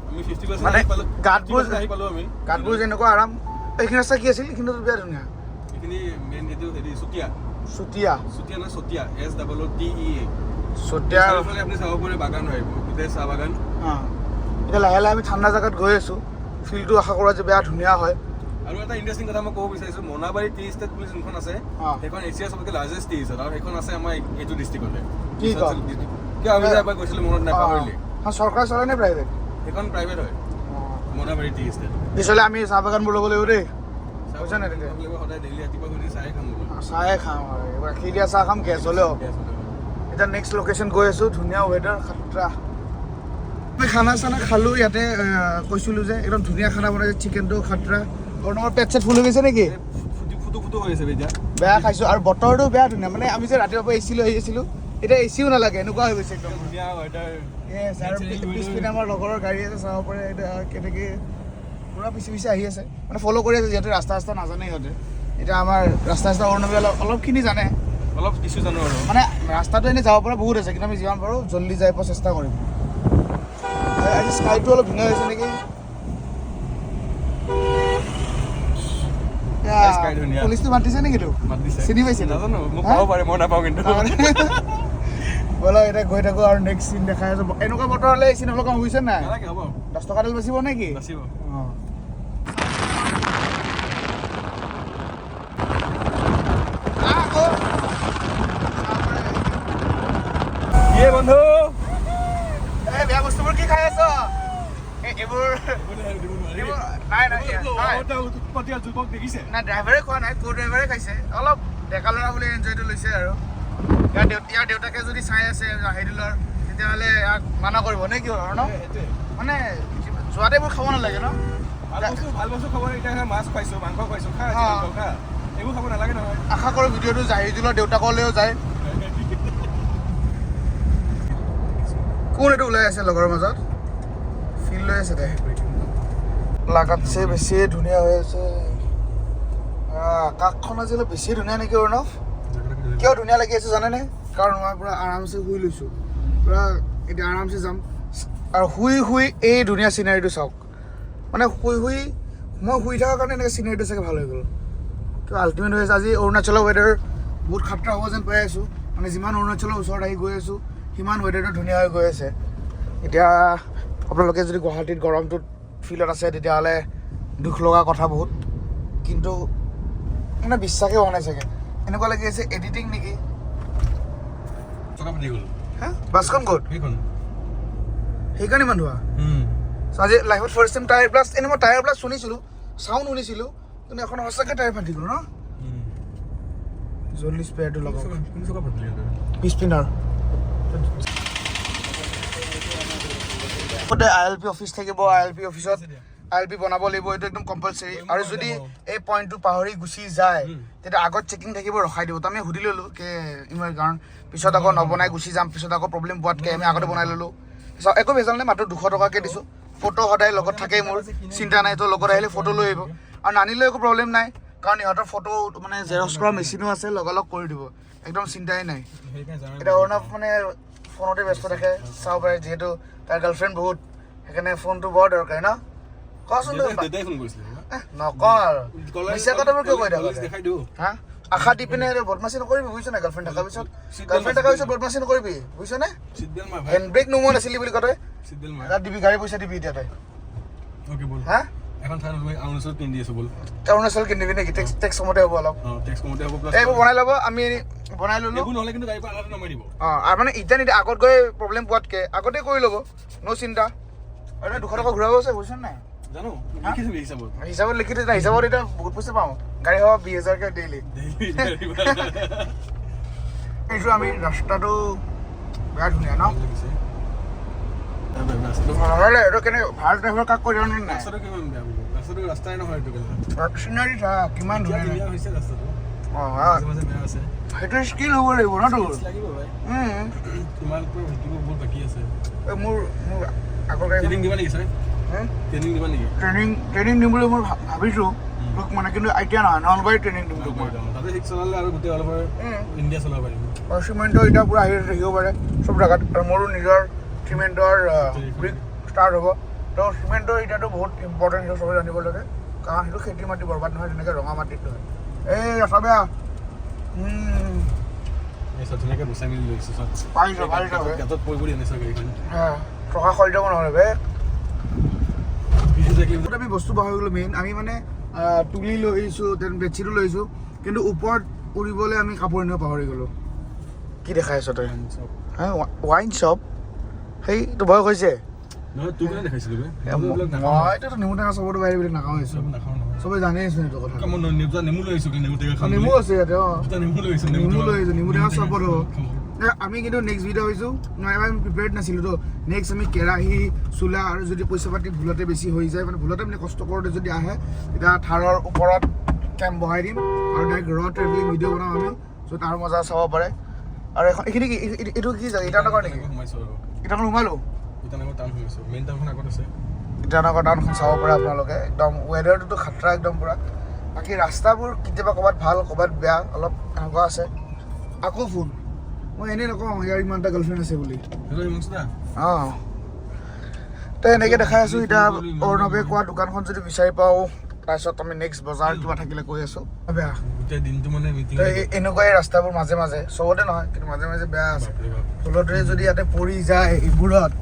আমি 50% মানে আহি পালোঁ। গাঁতবোৰ 50% আহি পালোঁ আমি। গাঁতবোৰ যেনেকুৱা আৰাম। এইখিনি ৰাস্তা কি আছিল? এইখিনিতো বেয়া ধুনীয়া। এইখিনি মেইন এইটো হেৰি চুতীয়া। চুতীয়া। চুতীয়া নহয়, চতিয়া, SOOTEA। Chutia. চাৰিওফালে আপুনি চাব পাৰে বাগান হয় এইবোৰ, গোটেই চাহ বাগান। অঁ, এতিয়া লাহে লাহে আমি ঠাণ্ডা জেগাত গৈ আছোঁ। ফিল্ডটো আশা কৰোঁ যে বেয়া ধুনীয়া হয়। আৰু এটা ইণ্টাৰেষ্টিং কথা মই ক'ব বিচাৰিছোঁ, মোনাবাৰী টি ষ্টেট বুলি যোনখন আছে, সেইখন এছিয়াৰ চবতকৈ লাৰ্জেষ্ট টি ষ্টেট আৰু সেইখন আছে আমাৰ এইটো ডিষ্ট্ৰিক্টতে। কি কয়? কিয় আমি যে এবাৰ গৈছিলোঁ, মনত নাই, পাহৰিলি? অঁ, চৰকাৰে চলাই নে প্ৰাইভেট? সেইখন প্ৰাইভেট হয়, মোনাবাৰী টি ষ্টেট। পিছলৈ আমি চাহ বাগানবোৰ ল'ব লাগিব দেই। বুজিছা নাই তেতিয়া? সদায় ডেইলি ৰাতিপুৱা গধূলি চাহে খাম বোলো। চাহে খাওঁ আৰু গাখীৰ দিয়া চাহ খাম, গেছ হ'লেও। গেছ হ'লেও। এতিয়া নেক্সট লোকেশ্যন গৈ আছোঁ, ধুনীয়া ৱেডাৰ, খাতৰা। আমি খানা চানা খালোঁ ইয়াতে। কৈছিলোঁ যে একদম ধুনীয়া খানা বনাইছে, চিকেনটো খাতৰা। আৰু তোমাৰ পেট চেট ফুল হৈ গৈছে নেকি? এই ফুটি ফুটো ফুটো হৈ আছে এতিয়া। বেয়া খাইছোঁ আৰু বতৰটো বেয়া ধুনীয়া। মানে আমি যে ৰাতিপুৱা পৰা এ চি লৈ আহি আছিলোঁ, এতিয়া এ চিও নালাগে, এনেকুৱা হৈ গৈছে একদম। ধুনীয়া ৱেডাৰ। Yes, আৰু Natural weather. পিছপিনে আমাৰ লগৰৰ গাড়ী আছে, চাব পাৰে এতিয়া কেনেকৈ পূৰা পিছে পিছে আহি আছে, মানে ফ'ল' কৰি আছে, যিহেতু ৰাস্তা ৰাস্তা নাজানে সিহঁতে। এতিয়া আমাৰ ৰাস্তা ৰাস্তা অৰুণাবী অলপ অলপখিনি জানে। অলপ কিছু জানো আৰু। মানে ৰাস্তাটো এনেই যাব পৰা বহুত আছে, কিন্তু আমি যিমান পাৰোঁ জল্দি যাই পোৱাৰ চেষ্টা কৰিম। এই আজি স্কাইটো অলপ ধুনীয়া হৈছে নেকি? Sky ধুনীয়া। পুলিচটো মাতিছে নেকি তোক? মাত দিছে। চিনি পাইছে? নাজানো, মোক হা? পাব পাৰে, মই নাপাওঁ কিন্তু। ব'লক, এতিয়া গৈ থাকোঁ আৰু নেক্সট চিন দেখাই আছোঁ। এনেকুৱা বতৰ হ'লে এই চিন অলপ কম বুজিছে নাই? নালাগে, হ'ব। 10 টকা তেল বাচিব নেকি? বাচিব। অঁ। আকৌ। ইয়ে বন্ধু। এই বেয়া বস্তুবোৰ কি খাই আছ? এই এইবোৰ এইবোৰ নাই নাই নাই। উৎপতীয়া যুৱক দেখিছে। নাই, ড্ৰাইভাৰে খোৱা নাই, কো ড্ৰাইভাৰে খাইছে। অলপ ডেকা ল'ৰা বুলি এনজয়টো লৈছে আৰু। ইয়াৰ দেউতাকে যদি চাই আছে জাহিদুলৰ, তেতিয়াহ'লে ইয়াক মানা কৰিব নে কি আৰু ন? সেইটোৱে। মানে যোৱাতে এইবোৰ খাব নালাগে ন। ভাল বস্তু, ভাল বস্তু খাব। এতিয়া মাছ খুৱাইছো, মাংস খুৱাইছো, খা। মাংস খা, এইবোৰ খাব নালাগে নহয়। আশা কৰোঁ ভিডিঅ'টো জাহিদুলৰ দেউতাকলৈও যায়। কোন এইটো ওলাই আছে লগৰৰ মাজত, ফিল লৈ আছে দে। লাগাতছে বেছিয়ে ধুনীয়া হৈ আছে। আকাশখন আজি অলপ বেছি ধুনীয়া নেকি অৰ্ণৱ? কিয় ধুনীয়া লাগি আছে জানেনে? কাৰণ মই পূৰা আৰামছে শুই লৈছোঁ পূৰা। এতিয়া আৰামছে যাম আৰু শুই শুই এই ধুনীয়া চিনাৰীটো চাওক। মানে শুই শুই, মই শুই থকাৰ কাৰণে এনেকৈ চিনাৰীটো চাগে ভাল হৈ গ'ল। কিবা আল্টিমেট হৈ আছে আজি। অৰুণাচলৰ ৱেডাৰ বহুত খাতৰা হ'ব যেন পাই আছোঁ। মানে যিমান অৰুণাচলৰ ওচৰত আহি গৈ আছোঁ, সিমান ৱেডাৰটো ধুনীয়া হৈ গৈ আছে। এতিয়া আপোনালোকে যদি গুৱাহাটীত গৰমটোত ফিল্ডত আছে, তেতিয়াহ'লে দুখ লগা কথা বহুত, কিন্তু মানে বিশ্বাসেই হোৱা নাই চাগে, এনেকুৱা লাগি আছে এডিটিং নেকি। চকা ফাটি গ'ল। হা, বাছখন ক'ত? সেইখন। সেইকাৰণে ইমান ধোৱা। So, আজি লাইফত ফাৰ্ষ্ট টাইম টায়াৰ ব্লাষ্ট। এনেই মই টায়াৰ ব্লাষ্ট শুনিছিলোঁ, চাউণ্ড শুনিছিলোঁ, কিন্তু এখন সঁচাকৈ টায়াৰ ফাটি গ'ল ন? জল্দি স্পেয়াৰটো লগাওক। কোন চকা ফাটিলে? পিছপিনৰ। আই এল পি অফিচ থাকিব, আই এল পি অফিচত আই এল পি বনাব লাগিব, এইটো একদম কম্পালচৰি। আৰু যদি এই পইণ্টটো পাহৰি গুচি যায়, তেতিয়া আগত চেকিং থাকিব, ৰখাই দিব। তো আমি সুধি ল'লোঁ কে ইমান, কাৰণ পিছত আকৌ নবনাই গুচি যাম, পিছত আকৌ প্ৰব্লেম পোৱাতকৈ আমি আগতে বনাই ল'লোঁ। একো ভেজাল নাই, মাত্ৰ 200 টকাকৈ দিছোঁ। ফটো সদায় লগত থাকেই মোৰ, চিন্তা নাই। তো লগত আহিলে ফটো লৈ আহিব আৰু নানিলেও একো প্ৰব্লেম নাই, কাৰণ ইহঁতৰ ফটো মানে জেৰক্স কৰা মেচিনো আছে, লগালগ কৰি দিব, একদম চিন্তাই নাই। এতিয়া অৰ্ণৱ মানে ফোনতে ব্যস্ত থাকে, চাব পাৰে, যিহেতু তাৰ গাৰ্লফ্ৰেণ্ড বহুত, সেইকাৰণে ফোনটো বৰ দৰকাৰী ন? কচোন তই। দেউতাই ফোন কৰিছিলে। এহ, নকওঁ আৰু। মিছা কথাবোৰ কিয় কৈ থাক? কলেজ দেখাই দিওঁ। হা, আশা দি পিনে আৰু বদমাচি নকৰিবি, বুজিছ নাই? গাৰ্লফ্ৰেণ্ড থকাৰ পিছত, গাৰ্লফ্ৰেণ্ড থকাৰ পিছত বদমাচি নকৰিবি, বুজিছ নে? চিট বেল্ট মাৰ ভাই। হেণ্ড ব্ৰেক নোমোৱা নাছিলি বুলি কয় তই। চিট বেল্ট মাৰ। তাত দিবি, গাড়ী পইচা দিবি এতিয়া তই। অ'কে, ব'ল। হা? এখন ঠাই নহয়, অৰুণাচলত কিনি দি আছো, ব'ল। অৰুণাচল কিনিবি নেকি? টেক্স কমতে হ'ব অলপ। অঁ, টেক্স কমতে হ'ব, প্লাছ এইবোৰ বনাই ল'ব, আমি বনাই ল'লো। এইবোৰ নহ'লে কিন্তু গাড়ীৰ পৰা আধাতে নমাই দিব। অঁ, আৰু মানে এতিয়া নিদিয়ে, আগত গৈ প্ৰব্লেম পোৱাতকৈ আগতে কৰি ল'ব, ন' চিন্তা। আৰু 200 টকা ঘূৰাব আছে, বুজিছ নাই? জানো, লিখিছো হিচাপত। হিচাপত লিখি থৈছে। হিচাপত এতিয়া বহুত পইচা পাওঁ, গাড়ী হ'ব 20,000কৈ ডেইলি। এইটো আমি ৰাস্তাটো বেয়া ধুনীয়া ন? লাগিছে। নহ'লে এইটো কেনেকৈ ভাল ড্ৰাইভাৰ কাক কৈ জানো নাই? ৰাস্তাটো কিমান বেয়া বোলো, ৰাস্তাটো। ৰাস্তাটো ৰাস্তাই নহয় এইটো কেলা। চিনাৰী চা কিমান এতিয়া ধুনীয়া। ধুনীয়া হৈছে ৰাস্তাটো। অঁ। মাজে মাজে বেয়া আছে। সেইটো স্কিল হ'ব লাগিব ন তোৰ। লাগিব ভাই। তোমালোকৰ শিকিব বহুত বাকী আছে। এই মোৰ আগৰ গাড়ীখন ট্ৰেইনিং দিবা নেকি ছাৰ? হে? ট্ৰেইনিং দিবা নেকি? ট্ৰেইনিং দিম বুলি মই ভাবিছোঁ তোক মানে, কিন্তু এতিয়া নহয়, নলবাৰীত ট্ৰেইনিং দিম তোক মই। তাতে শিক চলালে আৰু গোটেই অল অভাৰ ইণ্ডিয়া চলাব পাৰিম। আৰু চিমেণ্টৰ ইটা পূৰা আহি থাকিব পাৰে চব জেগাত। আৰু মোৰো নিজৰ চিমেণ্টৰ ব্ৰিক ষ্টাৰ্ট হ'ব। তো চিমেণ্টৰ ইটাটো বহুত ইম্পৰ্টেণ্ট, সেইটো চবেই জানিব লাগে, কাৰণ সেইটো খেতি মাটি বৰবাদ নহয়, তেনেকৈ ৰঙা মাটিত নহয়। এই ৰাস্তা বেয়া। এই চব ধুনীয়াকৈ বচাই মেলি লৈ আহিছোঁ চব। পাৰিছ, পাৰিছ বে। গাঁতত পৰি পৰি আনিছোঁ গাড়ীখন। হা, টকা খৰচ যাব নহ'লে বে। পিছে থাকিল। বহুত আমি বস্তু পাহৰি গ'লোঁ। মেইন আমি মানে তুলি লৈ আহিছোঁ, then বেডশ্বীটো লৈ আহিছোঁ, কিন্তু ওপৰত উৰিবলৈ আমি কাপোৰ আনিব পাহৰি গ'লোঁ। কি দেখাই আছ তই? হা, ৱাইন শ্বপ। সেইটো বয়স হৈছে। নহয়, তোৰ কাৰণে দেখাইছিলোঁ বে। এইবিলাক নাখাওঁ। মইতো নেমু টেঙা চবতো বাহিৰে বেলেগ নাখাওঁ চব নাখাওঁ নহয়। চবে জানেইচোন এইটো কথা। মই দুটা নেমু লৈ আহিছোঁ, নেমু টেঙা খাম। নেমু আছে ইয়াতে, অঁ। দুটা নেমু লৈ আহিছোঁ। নেমু লৈ আহিছোঁ, নেমু টেঙা চৰবত হ'ব। খাম। আমি কিন্তু নেক্সট ভিডিঅ' হৈছোঁ নাই, আমি প্ৰিপেয়াৰ্ড নাছিলোঁ। তো নেক্সট আমি কেৰাহী, চোলা আৰু যদি পইচা পাতি ভুলতে বেছি হৈ যায়, মানে ভুলতে মানে কষ্ট কৰোঁতে যদি আহে, তেতিয়া থাৰৰ ওপৰত কেম্প বহাই দিম আৰু ডাইৰেক্ট ৰ ট্ৰেভেলিং ভিডিঅ' বনাম আমি, য'ত আৰু মজা চাব পাৰে। আৰু এখন এইখিনি কি, এইটো কি জেগা? ইটানগৰ নেকি? সোমাইছোঁ আৰু। ইটানগৰ সোমালোঁ। ইটানগৰ টাউন সোমাইছোঁ, মেইন টাউনখন আগত আছে। ইটানগৰ টাউনখন চাব পাৰে আপোনালোকে। একদম ৱেডাৰটোতো খাতৰা একদম পূৰা। বাকী ৰাস্তাবোৰ কেতিয়াবা ক'ৰবাত ভাল, ক'ৰবাত বেয়া, অলপ এনেকুৱা আছে। আকৌ ফোন। মই এনেই নকওঁ ইয়াৰ ইমান এটা গাৰ্লফ্ৰেণ্ড আছে বুলি। হেল্ল' হিমাংশু দা। অঁ, তো এনেকৈ দেখাই আছোঁ। এতিয়া অৰ্ণৱে কোৱা দোকানখন যদি বিচাৰি পাওঁ, তাৰপিছত আমি নেক্সট বজাৰ কিবা থাকিলে কৈ আছোঁ। বেয়া। গোটেই দিনটো মানে মিটিং। তো এনেকুৱাই ৰাস্তাবোৰ মাজে মাজে, চবতে নহয় কিন্তু মাজে মাজে বেয়া আছে। বাপৰে বাপ। ভুলতে যদি ইয়াতে পৰি যায় এইবোৰত,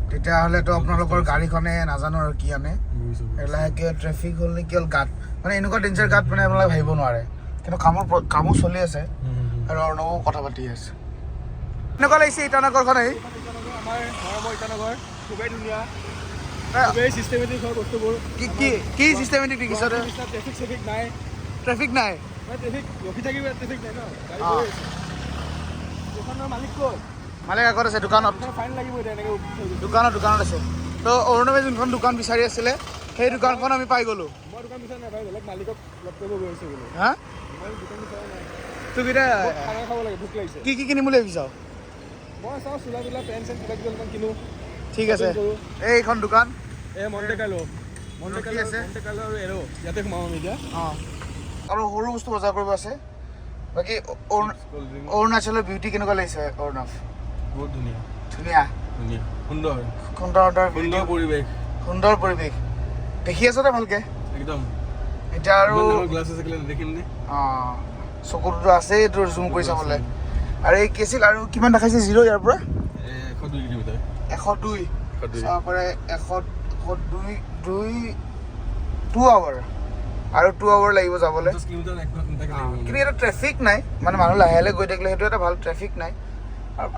তেতিয়াহ'লেতো আপোনালোকৰ গাড়ীখনে নাজানো আৰু কি আনে। বুজিছোঁ, বুজিছোঁ। লাহেকৈ ট্ৰেফিক হ'ল নে কি হ'ল, গাঁত মানে এনেকুৱা ডেঞ্জাৰ গাঁত মানে আপোনালোকে ভাবিব নোৱাৰে। কিন্তু কামো চলি আছে। হুম, হুম, হুম। আৰু অৰ্ণৱো কথা পাতি আছে। এনেকুৱা লাগিছে ইটানগৰখন আহি। আমাৰ মৰমৰ ইটানগৰ খুবেই ধুনীয়া, এ, খুবেই চিষ্টেমেটিক হয় বস্তুবোৰ। কি কি কি চিষ্টেমেটিক দেখিছ? ট্ৰেফিক চেফিক নাই। ট্ৰেফিক নাই। মানে ট্ৰেফিক ৰখি থাকিব, ট্ৰেফিক নাই ন গাড়ী। গৈ আছে। দোকানৰ মালিক ক'ত? মালিক আগত আছে দোকানত। ফাইন লাগিব এতিয়া এনেকৈ থৈ দিছো। দোকানত আছে। তো অৰুণৱে যোনখন দোকান বিচাৰি আছিলে, সেই দোকানখন আমি পাই গ'লো। মই দোকান বিচৰা নাই ভাই, বেলেগ মালিকক লগ কৰিব গৈ আছো বোলো। হা। মই দোকান বিচৰা নাই। তোক এতিয়া বহুত খানা খাব লাগে, ভোক লাগিছে। কি কি কিনিম বুলি ভাবিছ? মই চাওঁ, চোলা তোলা, পেণ্ট চেণ্ট কিবা কিবি অলপমান কিনো। ঠিক আছে। Shopping কৰোঁ। এইখন দোকান। এই মণ্টেকালো, মণ্টেকালো। ৰখি আছে। মণ্টেকালো আৰু এৰ' ইয়াতে সোমাম আমি এতিয়া। অঁ, আৰু সৰু বস্তু বজাৰ কৰিব আছে। বাকী ক'ল্ড ড্ৰিংক। অৰুণাচলৰ বিউটি কেনেকুৱা লাগিছে অৰ্ণৱ? বহুত ধুনীয়া। ধুনীয়া। ধুনীয়া, সুন্দৰ। সুন্দৰ সুন্দৰ। সুন্দৰ পৰিৱেশ। সুন্দৰ পৰিৱেশ। দেখি আছ নে ভালকে? একদম। এতিয়া আৰু ইমান ডাঙৰ গ্লাছ আছে, কেলে নেদেখিম নে? অঁ, চকুটোতো আছেই তোৰ জুম কৰি চাবলৈ। আৰু এই কি আছিল, আৰু কিমান দেখাইছে জিৰ' ইয়াৰ পৰা? 102 কিলোমিটাৰ। 102। 102। চাব পাৰে, 102, দুই 2 আৱাৰ আৰু 2 আৱাৰ লাগিব যাবলৈ। 50 কিলোমিটাৰ এক ঘণ্টাকে লাগিব। কিন্তু ইয়াতে ট্ৰেফিক নাই, মানে মানুহ লাহে লাহে গৈ থাকিলে সেইটো এটা ভাল, ট্ৰেফিক নাই।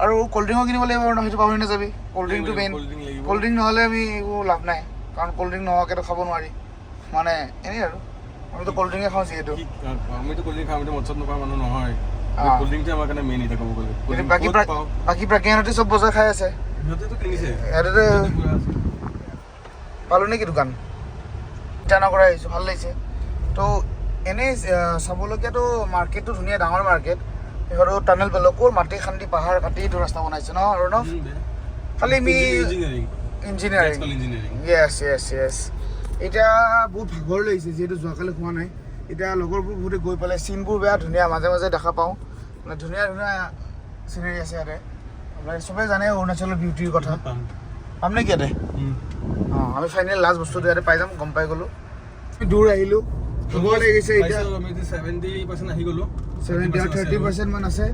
আৰু ক'ল্ড ড্ৰিংকো কিনিব লাগিব আৰু সেইটো পাহৰি নাযাবি, ক'ল্ড ড্ৰিংকটো মেইন। ক'ল্ড ড্ৰিংক লাগিব। ক'ল্ড ড্ৰিংক নহ'লে আমি একো লাভ নাই, কাৰণ ক'ল্ড ড্ৰিংক নোহোৱাকেতো খাব নোৱাৰি। মানে এনেই আৰু আমিতো ক'ল্ড ড্ৰিংকে খাওঁ যিহেতু। আমিতো ক'ল্ড ড্ৰিংক খাওঁ, আমিতো মদ চদ নোখোৱা মানুহ নহয়। ক'ল্ড ড্ৰিংকটোৱে আমাৰ কাৰণে মেইন এতিয়া ক'ব গ'লে। কিন্তু Cold drink বাকী ক'ত পাওঁ? বাকী প্ৰজ্ঞাহঁতে চব বজাৰ খাই আছে। সিহঁতেতো কিনিছে। সিহঁতেতো সিহঁতে পুৰা আছে। পালোঁ নেকি দোকান? ইটানগৰ আহিছোঁ, ভাল লাগিছে। তো এনেই চাবলগীয়াতো মাৰ্কেটটো ধুনীয়া, ডাঙৰ মাৰ্কেট। সেইখনো টানেল পালোঁ, ক'ৰ মাটি খান্দি পাহাৰ কাটি এইটো ৰাস্তা বনাইছে ন অৰুণৱ? দে। খালি আমি engineering. Engineering. Engineering. য়েছ। এতিয়া বহুত ভাগৰ লাগিছে, যিহেতু যোৱাকালি খোৱা নাই। এতিয়া লগৰবোৰ বহুতে গৈ পালে। চিনবোৰ বেয়া ধুনীয়া, মাজে মাজে দেখা পাওঁ, মানে ধুনীয়া ধুনীয়া চিনেৰী আছে ইয়াতে। আপোনালোকে চবেই জানে অৰুণাচলৰ বিউটিৰ কথা। পাম। পাম নেকি ইয়াতে? অঁ, আমি ফাইনেল লাষ্ট বস্তুটো ইয়াতে পাই যাম, গম পাই গ'লোঁ। দূৰ আহিলোঁ, ভাগৰ লাগি গৈছে এতিয়া। পাইছোঁ, আমি 70% আহি গ'লো। 70 আৰু 30% মান আছে।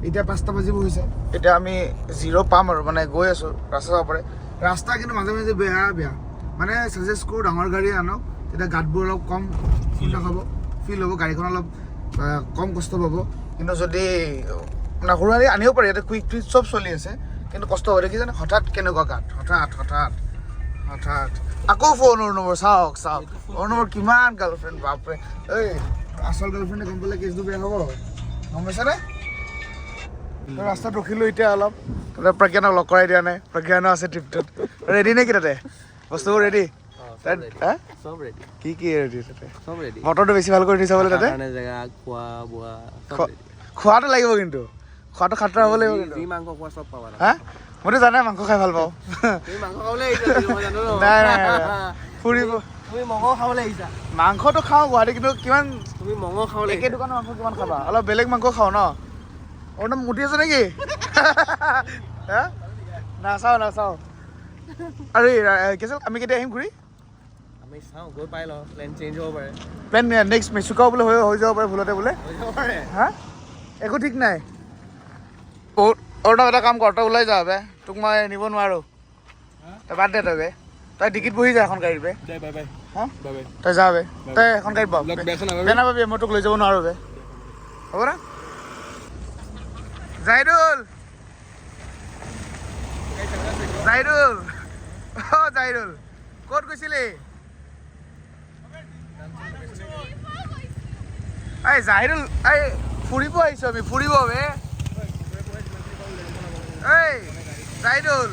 এতিয়া 5টা বাজিব হৈছে। এতিয়া আমি জিৰ' পাম আৰু মানে গৈ আছোঁ। ৰাস্তা চাব পাৰে, ৰাস্তা কিন্তু মাজে মাজে বেয়া বেয়া। মানে ছাজেষ্ট কৰোঁ ডাঙৰ গাড়ী আনক, তেতিয়া গাঁতবোৰ অলপ কম খুন্দা খাব, ফিল হ'ব, গাড়ীখন অলপ কম কষ্ট পাব। কিন্তু যদি মানে সৰু গাড়ী আনিব পাৰি, ইয়াতে কুইক টুইক চব চলি আছে, কিন্তু কষ্ট হ'ব। দেখিছেনে হঠাৎ কেনেকুৱা গাঁত, হঠাৎ হঠাৎ হঠাৎ। আকৌ ফোন অৰুণৱৰ, চাওক চাওক, অৰুণৱৰ কিমান গাৰ্লফ্ৰেণ্ড, বাপৰে। ঐ, আচল গাৰ্লফ্ৰেণ্ডে গম পালে কেছটো বেয়া হ'ব, গম পাইছানে? তো ৰাস্তাত ৰখিলোঁ এতিয়া অলপ। তাতে প্ৰজ্ঞানক লগ কৰাই দিয়া নাই, প্ৰজ্ঞানো আছে ট্ৰিপটোত। ৰেডি নেকি তাতে বস্তুবোৰ ৰেডি? তাত চব ৰেডি। কি কি ৰেডি তাতে? চব ৰেডি। বতৰটো বেছি ভাল কৰি দিছা বোলে তাতে। কাৰণে জেগা, খোৱা বোৱা চব ৰেডি। খোৱাটো লাগিব কিন্তু, খোৱাটো খাতৰা হ'ব লাগিব কিন্তু। যি মাংস খোৱা চব পাবা। হা, মইতো জানাই মাংস খাই ভাল পাওঁ। তুমি মাংস খাবলৈ আহিছা, মই জানো ন। নাই নাই, ফুৰিব। তুমি মঙহ খাবলৈ আহিছা। মাংসটো খাওঁ গুৱাহাটী, কিন্তু কিমান তুমি মঙহ খাবলৈ একে দোকানৰ মাংস কিমান খাবা, অলপ বেলেগ মাংস খাওঁ ন। অৰ্ণৱ মুতি আছে নেকি? হা, নাচাওঁ নাচাওঁ। আৰু কি আছিল, আমি কেতিয়া আহিম ঘূৰি? আমি চাওঁ, গৈ পাই লওঁ, প্লেন চেঞ্জ হ'ব পাৰে। প্লেন নেক্সট মেচুকাও বোলে হৈ যাব পাৰে, ভুলতে বোলে হৈ যাব পাৰে। হা, একো ঠিক নাই। বহুত অৰ্ণৱ, এটা কাম কৰ, তই ওলাই যা বে, তোক মই নিব নোৱাৰোঁ। তই বাদ দে, তই বে, তই ডিকিত বহি যা এখন গাড়ীত বে। দে, বাই বাই। হা? Bye bye. তই যা বে, তই এখন গাড়ীত বহ। লগ বেয়া চেয়া নাপাবি। বেয়া নাপাবি, মই তোক লৈ যাব নোৱাৰোঁ বে। হ'ব না? জাইদুল, জাইদুল, অ জাইদুল, ক'ত গৈছিলি? এই জাহিদুল, এই ফুৰিব আহিছোঁ আমি, ফুৰিব বে। এই জাহিদুল,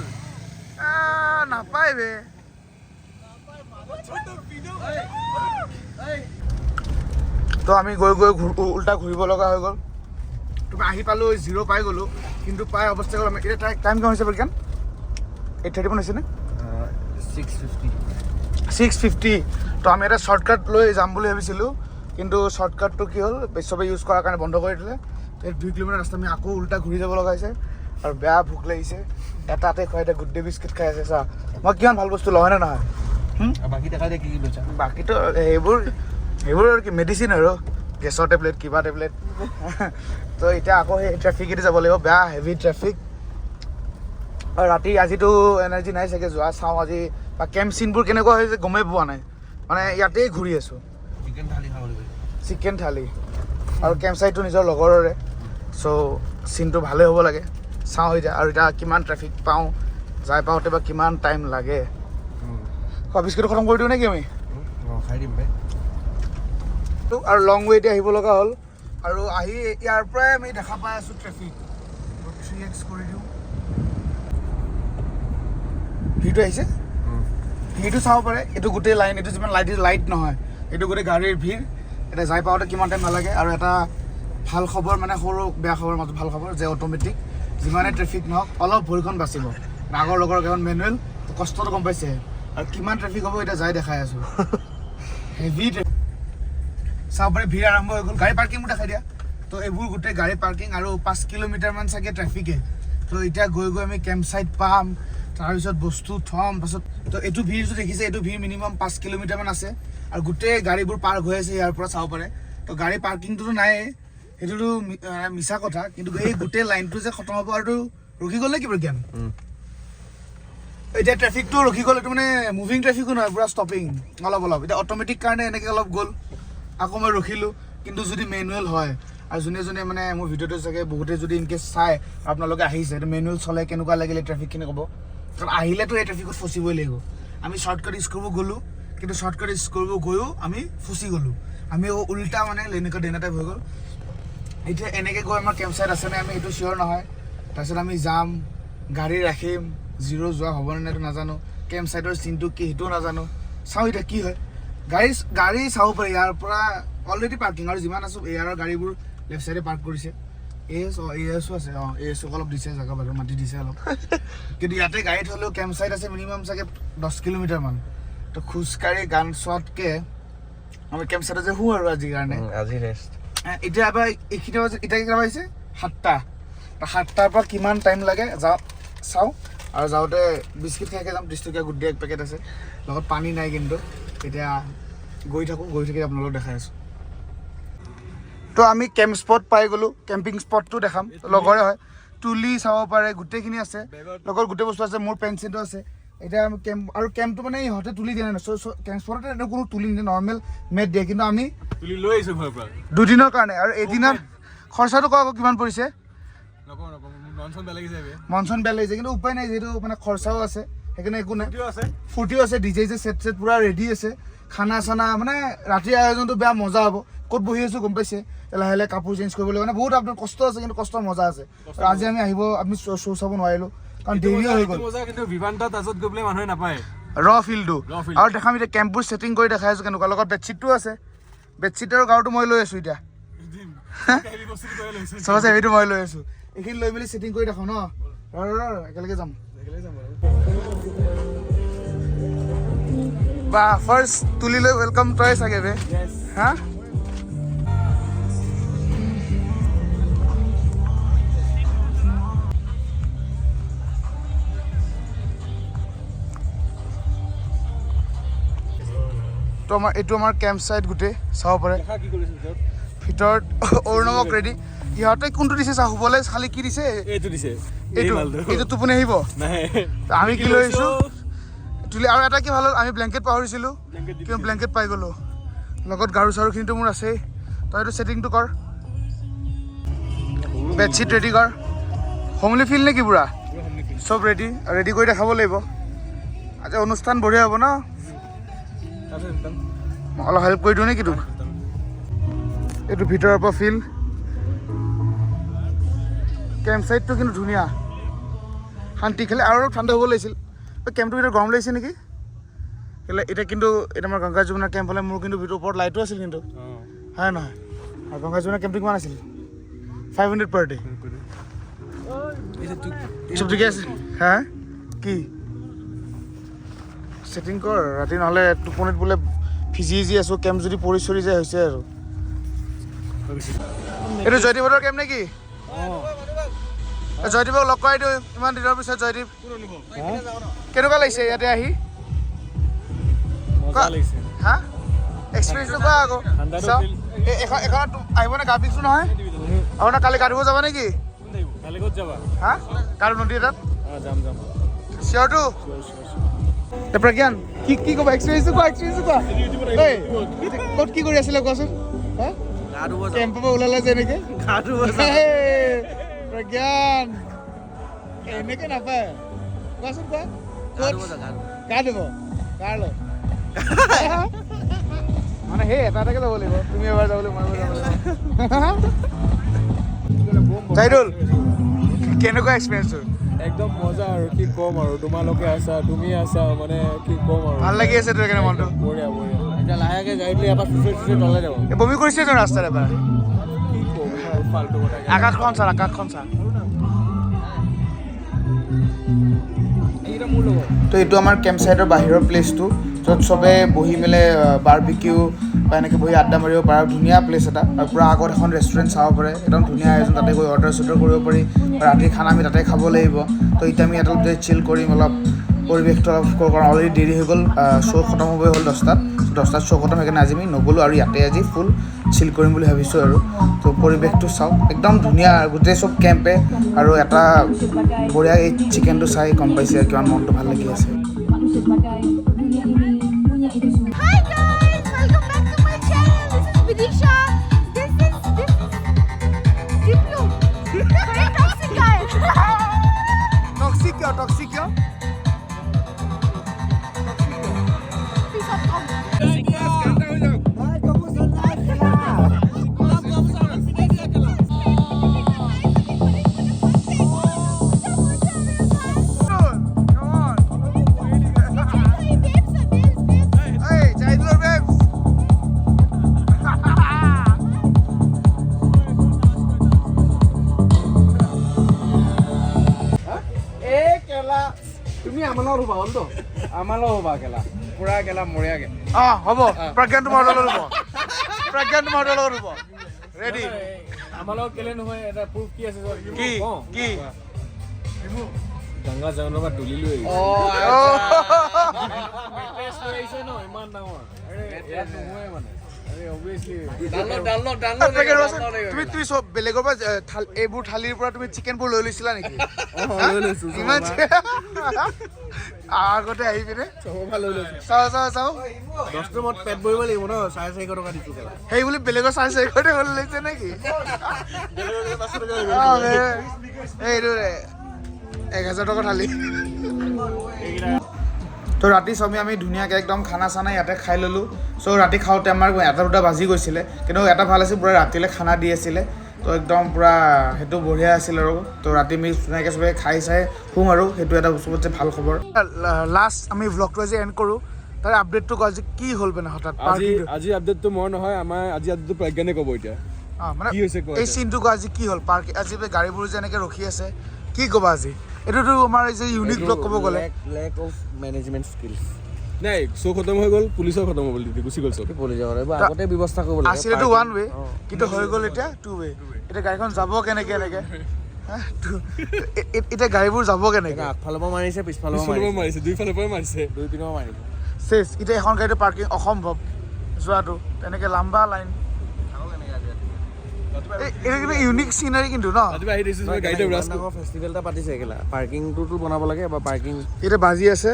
নাপায় বে। তো আমি গৈ গৈ উল্টা ঘূৰিব লগা হৈ গ'ল। তুমি আহি পালোঁ, জিৰ' পাই গ'লোঁ, কিন্তু পাই অৱস্থা গ'ল। আমি এতিয়া টাইম কিমান হৈছে প্ৰজ্ঞান? 8:30 মান হৈছেনে? 6:50। 6:50। তো আমি এটা শ্বৰ্টকাট লৈ যাম বুলি ভাবিছিলোঁ, কিন্তু শ্বৰ্টকাটটো কি হ'ল, চবেই ইউজ কৰাৰ কাৰণে বন্ধ কৰি দিলে। তো এই 2 কিলোমিটাৰ ৰাস্তা আমি আকৌ উল্টা ঘূৰি যাব লগা হৈছে। আৰু বেয়া ভোক লাগিছে, এটাতে খুৱাই এতিয়া গুড ডে বিস্কুট খাই আছে। চা, মই কিমান ভাল বস্তু লওঁ, হয়নে নহয়? বাকী দেখাই দে কি কি লৈছা। বাকীতো সেইবোৰ আৰু কি মেডিচিন আৰু গেছৰ টেবলেট, কিবা টেবলেট। তো এতিয়া আকৌ সেই ট্ৰেফিকেদি যাব লাগিব, বেয়া হেভি ট্ৰেফিক। আৰু ৰাতি আজিতো এনাৰ্জি নাই চাগে যোৱা। চাওঁ আজি বা কেম্প চিনবোৰ কেনেকুৱা হৈছে গমেই পোৱা নাই, মানে ইয়াতেই ঘূৰি আছোঁ। চিকেন থালি খাব লাগিব। চিকেন থালি আৰু কেম্প চাইটটো নিজৰ লগৰৰে, চ' চিনটো ভালেই হ'ব লাগে। চাওঁ এতিয়া, আৰু এতিয়া কিমান ট্ৰেফিক পাওঁ, যাই পাওঁতে বা কিমান টাইম লাগে। খোৱা বিস্কুটটো খতম কৰি দিওঁ নেকি আমি? অঁ, খাই দিম বে। আৰু লং ৱেতে আহিব লগা হ'ল, আৰু আহি ইয়াৰ পৰাই আমি দেখা পাই আছোঁ ট্ৰেফিক। 3x কৰি দিওঁ, ভিৰটো আহিছে। ভিৰটো চাব পাৰে, এইটো গোটেই লাইন, এইটো যিমান লাইট, লাইট নহয়, এইটো গোটেই গাড়ীৰ ভিৰ। এতিয়া যাই পাওঁতে কিমান টাইম নালাগে। আৰু এটা ভাল খবৰ, মানে সৰু বেয়া খবৰ মাজত ভাল খবৰ যে অট'মেটিক যিমানে ট্ৰেফিক নহওক অলপ ভৰিখন বাচিব। আগৰ লগৰ কেইখন মেনুৱেল, কষ্টটো গম পাইছে। আৰু কিমান ট্ৰেফিক হ'ব এতিয়া যাই দেখাই আছোঁ। হেভি ট্ৰেফিক চাব পাৰে, ভিৰ আৰম্ভ হৈ গ'ল। গাড়ী পাৰ্কিংবোৰ দেখাই দিয়া। তো এইবোৰ গোটেই গাড়ী পাৰ্কিং, আৰু 5 কিলোমিটাৰমান চাগে ট্ৰেফিকে। তো এতিয়া গৈ গৈ আমি কেম্প চাইট পাম, তাৰপিছত বস্তু থ'ম, তাৰপিছত তো এইটো ভিৰটো দেখিছে, এইটো ভিৰ মিনিমাম 5 কিলোমিটাৰমান আছে। আৰু গোটেই গাড়ীবোৰ পাৰ্ক হৈ আছে ইয়াৰ পৰা চাব পাৰে। তো গাড়ী পাৰ্কিংটোতো নায়েই, সেইটোতো মিছা কথা। কিন্তু এই গোটেই লাইনটো যে খতম হ'ব আৰু ৰখি গ'ল নে কি প্ৰজ্ঞান? এতিয়া ট্ৰেফিকটো ৰখি গ'ল, এইটো মানে মুভিং ট্ৰেফিকো নহয়, পূৰা ষ্টপিং অলপ অলপ। এতিয়া অট'মেটিক কাৰণে এনেকৈ অলপ গ'ল, আকৌ মই ৰখিলোঁ। কিন্তু যদি মেনুৱেল হয়, আৰু যোনে যোনে মানে মোৰ ভিডিঅ'টো চাগে বহুতে যদি ইনকেছ চাই আপোনালোকে আহিছে, এইটো মেনুৱেল চলে কেনেকুৱা লাগিলে ট্ৰেফিকখিনি ক'ব। কাৰণ আহিলেতো এই ট্ৰেফিকত ফচিবই লাগিব। আমি শ্বৰ্টকাট ইউজ কৰিব গ'লোঁ, কিন্তু শ্বৰ্টকাট ইউজ কৰিব গৈও আমি ফচি গ'লোঁ। আমি উল্টা মানে এনেকুৱা ডেনা টাইপ হৈ গ'ল। এতিয়া এনেকৈ গৈ আমাৰ কেম্প চাইট আছেনে আমি সেইটো চিয়'ৰ নহয়। তাৰপিছত আমি যাম, গাড়ী ৰাখিম, জিৰ' যোৱা হ'বনে নাই এইটো নাজানো, কেম্প চাইটৰ চিনটো কি সেইটোও নাজানো। চাওঁ এতিয়া কি হয়। গাড়ী চাব পাৰি ইয়াৰ পৰা অলৰেডি পাৰ্কিং, আৰু যিমান আছোঁ ইয়াৰ গাড়ীবোৰ লেফ্ট চাইডে পাৰ্ক কৰিছে। এ এছ, অঁ, এ এছো আছে, অঁ, এ এছক অলপ দিছে জেগা বাৰু, মাটি দিছে অলপ। কিন্তু ইয়াতে গাড়ী থ'লেও কেম্প চাইট আছে মিনিমাম চাগে 10 কিলোমিটাৰমান। তো খোজকাঢ়ি গান চোৱাতকৈ আমি কেম্প চাইটত যে শোওঁ আৰু আজিৰ কাৰণে। আজি ৰেষ্ট। এতিয়া এবাৰ এইখিনি বাজি, এতিয়া কেইটা বাজিছে? 7টা। 7টাৰ পৰা কিমান টাইম লাগে যাওঁ চাওঁ। আৰু যাওঁতে বিস্কিট খাই খাই যাম, 30 টকীয়া গুড ডে এক পেকেট আছে, লগত পানী নাই কিন্তু। এতিয়া গৈ থাকোঁ, গৈ থাকি আপোনালোকক দেখাই আছোঁ। তো আমি কেম্প স্পট পাই গ'লোঁ, কেম্পিং স্পটটো দেখাম, লগৰে হয়। তুলি চাব পাৰে, গোটেইখিনি আছে, লগত গোটেই বস্তু আছে, মোৰ পেঞ্চিলটো আছে। এতিয়া আমি কেম্প, আৰু কেম্পটো মানে ইহঁতে তুলি দিয়া নাই, কেম্প স্পটতে এনেও কোনো তুলি নিদিয়ে, নৰ্মেল মেট দিয়ে। কিন্তু আমি তুলি লৈ আহিছোঁ ঘৰৰ পৰা দুদিনৰ কাৰণে, আৰু এদিনত খৰচাটো কওঁ আকৌ কিমান পৰিছে। নকওঁ নকওঁ, মোৰ মন চন বেয়া লাগি যায় বে। মন চন বেয়া লাগিছে, কিন্তু উপায় নাই, যিহেতু মানে খৰচাও আছে, সেইকাৰণে একো নাই। ফূৰ্তিও আছে। ফূৰ্তিও আছে, ডিজে যে ছেট ছেট পূৰা ৰেডি আছে, খানা চানা মানে ৰাতিৰ আয়োজনটো বেয়া মজা হ'ব। ক'ত বহি আছোঁ গম পাইছে। লাহে লাহে কাপোৰ চেঞ্জ কৰিব লাগিব, মানে বহুত আপোনাৰ কষ্ট আছে, কিন্তু কষ্টৰ মজা আছে। আৰু আজি আমি আহিব, আমি শ্ব' চাব নোৱাৰিলোঁ কাৰণ এইটো দেৰিও হৈ এইটো গ'ল। মজা কিন্তু ভিভান্তা তাজত গৈ পেলাই মানুহে নাপায়। ৰ ফিল্ডটো আৰু দেখাম এতিয়া কেম্পবোৰ ছেটিং কৰি দেখাই আছোঁ কেনেকুৱা। লগত বেডশ্বীটটো আছে, বেডশ্বীট আৰু গাৰুটো মই লৈ আছোঁ এতিয়া। চবচে হেভিটো মই লৈ আছোঁ। এইখিনি লৈ মেলি ছেটিং কৰি দেখাওঁ ন। ৰ ৰ ৰ, একেলগে যাম। বা ফাৰ্ষ্ট তুলি লৈ welcome তই চাগে বে। হা, তো আমাৰ এইটো আমাৰ কেম্প চাইট গোটেই চাব পাৰে। ভিতৰত অৰুণৱক ৰেডি। ইহঁতে কোনটো দিছে চা, শুবলৈ খালি কি দিছে? এইটো দিছে, এইটো এইটো টোপনি আহিব। আমি কি লৈ আহিছোঁ তুলি। আৰু এটা কি ভাল হ'ল, আমি ব্লেংকেট পাহৰিছিলোঁ, কিন্তু ব্লেংকেট পাই গ'লোঁ। লগত গাৰু চাৰুখিনিতো মোৰ আছেই। তই এইটো ছেটিংটো কৰ, বেডশ্বীট ৰেডি কৰ। হোমলি ফিল নেকি পুৰা? চব ৰেডি ৰেডি কৰি দেখাব লাগিব। আজি অনুষ্ঠান বঢ়িয়া হ'ব ন? মই অলপ হেল্প কৰি দিওঁ নেকি তোক? এইটো ভিতৰৰ পৰা ফিল। কেম্প চাইটটো কিন্তু ধুনীয়া, শান্তি। খালি আৰু অলপ ঠাণ্ডা হ'ব লাগিছিল। কেম্পটোৰ ভিতৰত গৰম লাগিছে নেকি? এতিয়া কিন্তু এতিয়া আমাৰ গংগা যমুনা কেম্প হ'লে মোৰ কিন্তু ভিতৰৰ ওপৰত লাইটো আছিল কিন্তু, হয় নহয়? আৰু গংগা যমুনা কেম্পটো কিমান আছিল? 500 পাৰ ডে। চব ঠিকে আছে। হা, কি ছেটিং কৰ ৰাতি, নহ'লে টোপনিত বোলে ভিজি ভিজি আছোঁ। কেম্প যদি পৰি চৰি যায় হৈছে আৰু। এইটো জয়দীপহঁতৰ কেম্প নেকি? জয়দীপক লগ কৰাই দিওঁ ইমান দিনৰ পিছত। জয়দীপ, কেনেকুৱা লাগিছে ইয়াতে আহি? হা, এক্সপিৰিয়েঞ্চটো কোৱা আকৌ। এখনত আহিবনে? গা পিছো নহয় আপোনাৰ? কালি গা ধুব যাবা নেকি? হা, কাৰ নদী এটাত? চিয়ৰটো? প্ৰজ্ঞান, কি কি ক'বা? এক্সপিৰিয়েঞ্চটো কোৱা, এক্সপিৰিয়েঞ্চটো কোৱা। ক'ত কি কৰি আছিলে কোৱাচোন? হা, কেম্পৰ পৰা ওলালে যে এনেকে। প্ৰজ্ঞান এনেকে নাপায়। কোৱাচোন কোৱা, গা ধুব কাৰ লগত? মানে সেই এটা এটাকে যাব লাগিব। তুমি এবাৰ যাব লাগিব, মই এবাৰ যাব লাগিব। জাইদুল, কেনেকুৱা এক্সপিৰিয়েঞ্চ তোৰ? একদম মজা আৰু কি ক'ম আৰু, তোমালোকে আছা, তুমি আছা, মানে কি ক'ম আৰু, ভাল লাগি আছে তোৰ সেইকাৰণে মনটো? বঢ়িয়া বঢ়িয়া। এতিয়া লাহেকে গাড়ী লৈ এবাৰ চুচৰি চুচৰি তলে যাব। বমি কৰিছে তোৰ ৰাস্তাত এবাৰ? কি ক'ম ফাল্টু কথা। আকাশখন চা, আকাশখন চা। তো এইটো আমাৰ কেম্প চাইটৰ বাহিৰৰ প্লেচটো, য'ত চবে বহি মেলে বাৰবিকিউ বা এনেকৈ বহি আড্ডা মাৰিব পাৰে। ধুনীয়া প্লেচ এটা। আৰু পূৰা আগত এখন ৰেষ্টুৰেণ্ট চাব পাৰে, একদম ধুনীয়া আয়োজন। তাতে গৈ অৰ্ডাৰ চৰ্ডাৰ কৰিব পাৰি। ৰাতিৰ খানা আমি তাতে খাব লাগিব। তো এতিয়া আমি ইয়াত অলপ দেৰি চিল কৰিম, অলপ পৰিৱেশটো অলপ, কাৰণ অলৰেডি দেৰি হৈ গ'ল। শ্ব' খতম হ'বই হ'ল 10টাত। 10টাত শ্ব' খতম, সেইকাৰণে আজি আমি নগ'লোঁ আৰু ইয়াতে আজি ফুল চিল কৰিম বুলি ভাবিছোঁ আৰু। তো পৰিৱেশটো চাওক, একদম ধুনীয়া গোটেই চব কেম্পে। আৰু এটা বঢ়িয়া এই চিকেনটো চাই গম পাইছে আৰু কিমান মনটো ভাল লাগি আছে। Hi guys, welcome back to my channel. This is Vidisha. This is Diplu. Very toxic guy. Toxic কিয়? টক্সিক কিয়? Peace of come. Hey, Jaidulor babes. তুমি আমাৰ লগত হ'বা হ'ল তো, আমাৰ লগত হ'বা কেলা, পুৰা কেলা মৰিয়াকে। অ হ'ব, প্ৰজ্ঞান তোমাৰ লগত হ'ব, প্ৰজ্ঞান তোমাৰ লগত হ'ব। ৰেডি? আমাৰ লগত কেলে নহয়, এটা প্ৰুফ কি আছে? কি কি? গংগা যমুনাৰ পৰা তুলি লৈ আহিছে ন, ইমান ডাঙৰ। আৰে ইয়াত নহয় মানে, আৰে অবভিয়াছলি। তুমি তুমি চব বেলেগৰ পৰা এইবোৰ থালিৰ পৰা তুমি চিকেনবোৰ লৈ লৈছিলা নেকি? ইমান আগতে আহি পিনে চাওঁ চাওঁ চাওঁ। 10 ৰুমত পেট ভৰিব লাগিব ন, 450 টকা দিছো কেলা। সেই বুলি বেলেগৰ 450 টকা লৈ লৈছে নেকি? এইটো 1000 টকা থালি। তো ৰাতি চবে আমি ধুনীয়াকৈ একদম খানা চানা ইয়াতে খাই ল'লোঁ। চ' ৰাতি খাওঁতে আমাৰ 1-2 বাজি গৈছিলে, কিন্তু এটা ভাল আছিল, পূৰা ৰাতিলৈ খানা দি আছিলে। তো একদম পূৰা সেইটো বঢ়িয়া আছিল আৰু। তো ৰাতি আমি ধুনীয়াকৈ চবে খাই চাই শুম আৰু সেইটো এটা চবতছে ভাল খবৰ। লাষ্ট আমি ভ্লগটো আজি এণ্ড কৰোঁ, তাৰ আপডেটটো কোৱা, আজি কি হ'ল মানে হঠাৎ আজি parking টো? আজি আপডেটটো মই নহয়, আমাৰ আজি আপডেটটো প্ৰজ্ঞানে ক'ব এতিয়া। মানে কি হৈছে কোৱা এই এতিয়া? চিনটো কোৱা, আজি কি হ'ল পাৰ্ক, আজি যে গাড়ীবোৰ যে এনেকৈ ৰখি আছে, কি ক'বা আজি? এইটোতো আমাৰ এই যে ইউনিক ব্লগ ক'ব গ'লে। Lake of management skills. নাই, শ্ব' খতম হৈ গ'ল, পুলিচৰ খতম হৈ গ'ল, গুচি গ'ল চব। পুলিচৰ এইবোৰ আগতে ব্যৱস্থা কৰিব লাগে। আছিলেতো ওৱান ৱে, অ। কিন্তু হৈ গ'ল এতিয়া টু ৱে। এতিয়া গাড়ীখন যাব কেনেকে এনেকে? হা? এতিয়া গাড়ীবোৰ যাব কেনেকে? আগফালৰ পৰা মাৰিছে, পিছফালৰ পৰা পিছফালৰ পৰা মাৰিছে, মাৰিছে, দুইফালৰ পৰাই মাৰিছে। দুই পিনৰ পৰা মাৰিছে। চেচ, এতিয়া এখন গাড়ীটো পাৰ্কিং অসম্ভৱ যোৱাটো, তেনেকে লাম্বা লাইন। এইটো কিন্তু ইউনিক চিনাৰী কিন্তু ন। ৰাতিপুৱা আহি দেখিছোঁ গাড়ীতে ইমান ব্ৰাছ ডাঙৰ ফেষ্টিভেল এটা পাতিছে কেলা, পাৰ্কিংটোতো বনাব লাগে বা পাৰ্কিং। এতিয়া বাজি আছে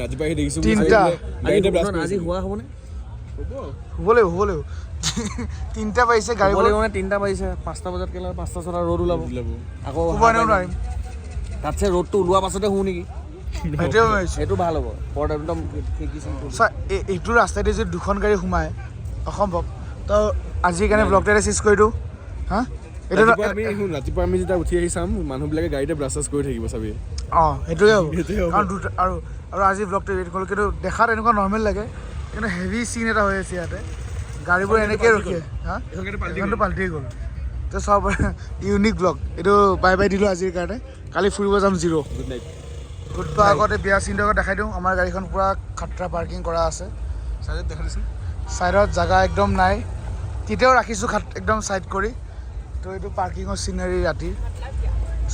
ৰাতিপুৱা আহি দেখিছোঁ তিনিটা। গাড়ীতে ব্ৰাছ। আজি হোৱা হ'বনে? শুব লাগিব, শুব লাগিব। 3টা বাজিছে, হ'ব গাড়ীবোৰ লাগিব মানে 3টা বাজিছে, 5টা বজাত কেলা 5টা 6টা ৰ'দ ওলাব আকৌ। শুব এনেও নোৱাৰিম। তাতছে ৰ'দটো ওলোৱা পাছতে শু নেকি? সেইটোৱে ভাবিছোঁ। সেইটো ভাল হ'ব, পৰ্দা একদম খিৰিকী চিৰিকি। চা, এইটো ৰাস্তাইদি যদি দুখন গাড়ী সোমায় অসম্ভৱ। তো আজিৰ কাৰণে ব্লগটো এটা চেচ কৰি দিওঁ। হা, এইটো ৰাতিপুৱা আমি শুন, ৰাতিপুৱা আমি যেতিয়া উঠি আহি চাম, মানুহবিলাকে গাড়ীতে ব্ৰাছ চাছ কৰি থাকিব চাবি। অঁ, সেইটোৱে হ'ব। সেইটোৱে হ'ব। কাৰণ দুটা আৰু আৰু আজি ব্লগটো এডিট কৰোঁ, কিন্তু দেখাত এনেকুৱা নৰ্মেল লাগে, কিন্তু হেভি চিন এটা হৈ আছে ইয়াতে। গাড়ীবোৰ এনেকৈ ৰখি, হা, এইখন গাড়ী পাল্টি। এইখনটো পাল্টিয়ে গ'ল। তো চব ইউনিক ব্লগ এইটো। বাই বাই দিলোঁ আজিৰ কাৰণে, কালি ফুৰিব যাম zero. Good night. Good bye. আগতে বিয়া চিনটো আগত দেখাই দিওঁ, আমাৰ গাড়ীখন পূৰা খাটৰা পাৰ্কিং কৰা আছে। চাইডত দেখা দিছোন। ছাইডত জেগা একদম নাই, তেতিয়াও ৰাখিছোঁ খাট একদম ছাইড কৰি। তো এইটো পাৰ্কিঙৰ চিনাৰী, ৰাতিৰ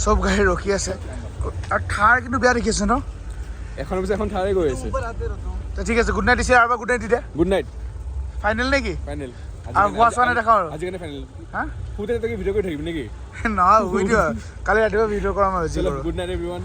চব গাড়ী ৰখি আছে। আৰু থাৰ কিন্তু বেয়া দেখিছে ন? এখনৰ পিছত এখন থাৰে গৈ আছে। তো ঠিক আছে, গুড নাইট দিছে আৰু এবাৰ গুড নাইট দি দে। Good night. Final নেকি? ফাইনেল। আৰু হোৱা চোৱা নেদেখাওঁ আৰু? আজি কাৰণে ফাইনেল। হা। শুতে তই ভিডিঅ' কৰি থাকিবি নেকি? নহয়, শুই দিওঁ আৰু। কালি ৰাতিপুৱা ভিডিঅ' কৰাম আৰু যি চলো। কৰোঁ। Good night everyone.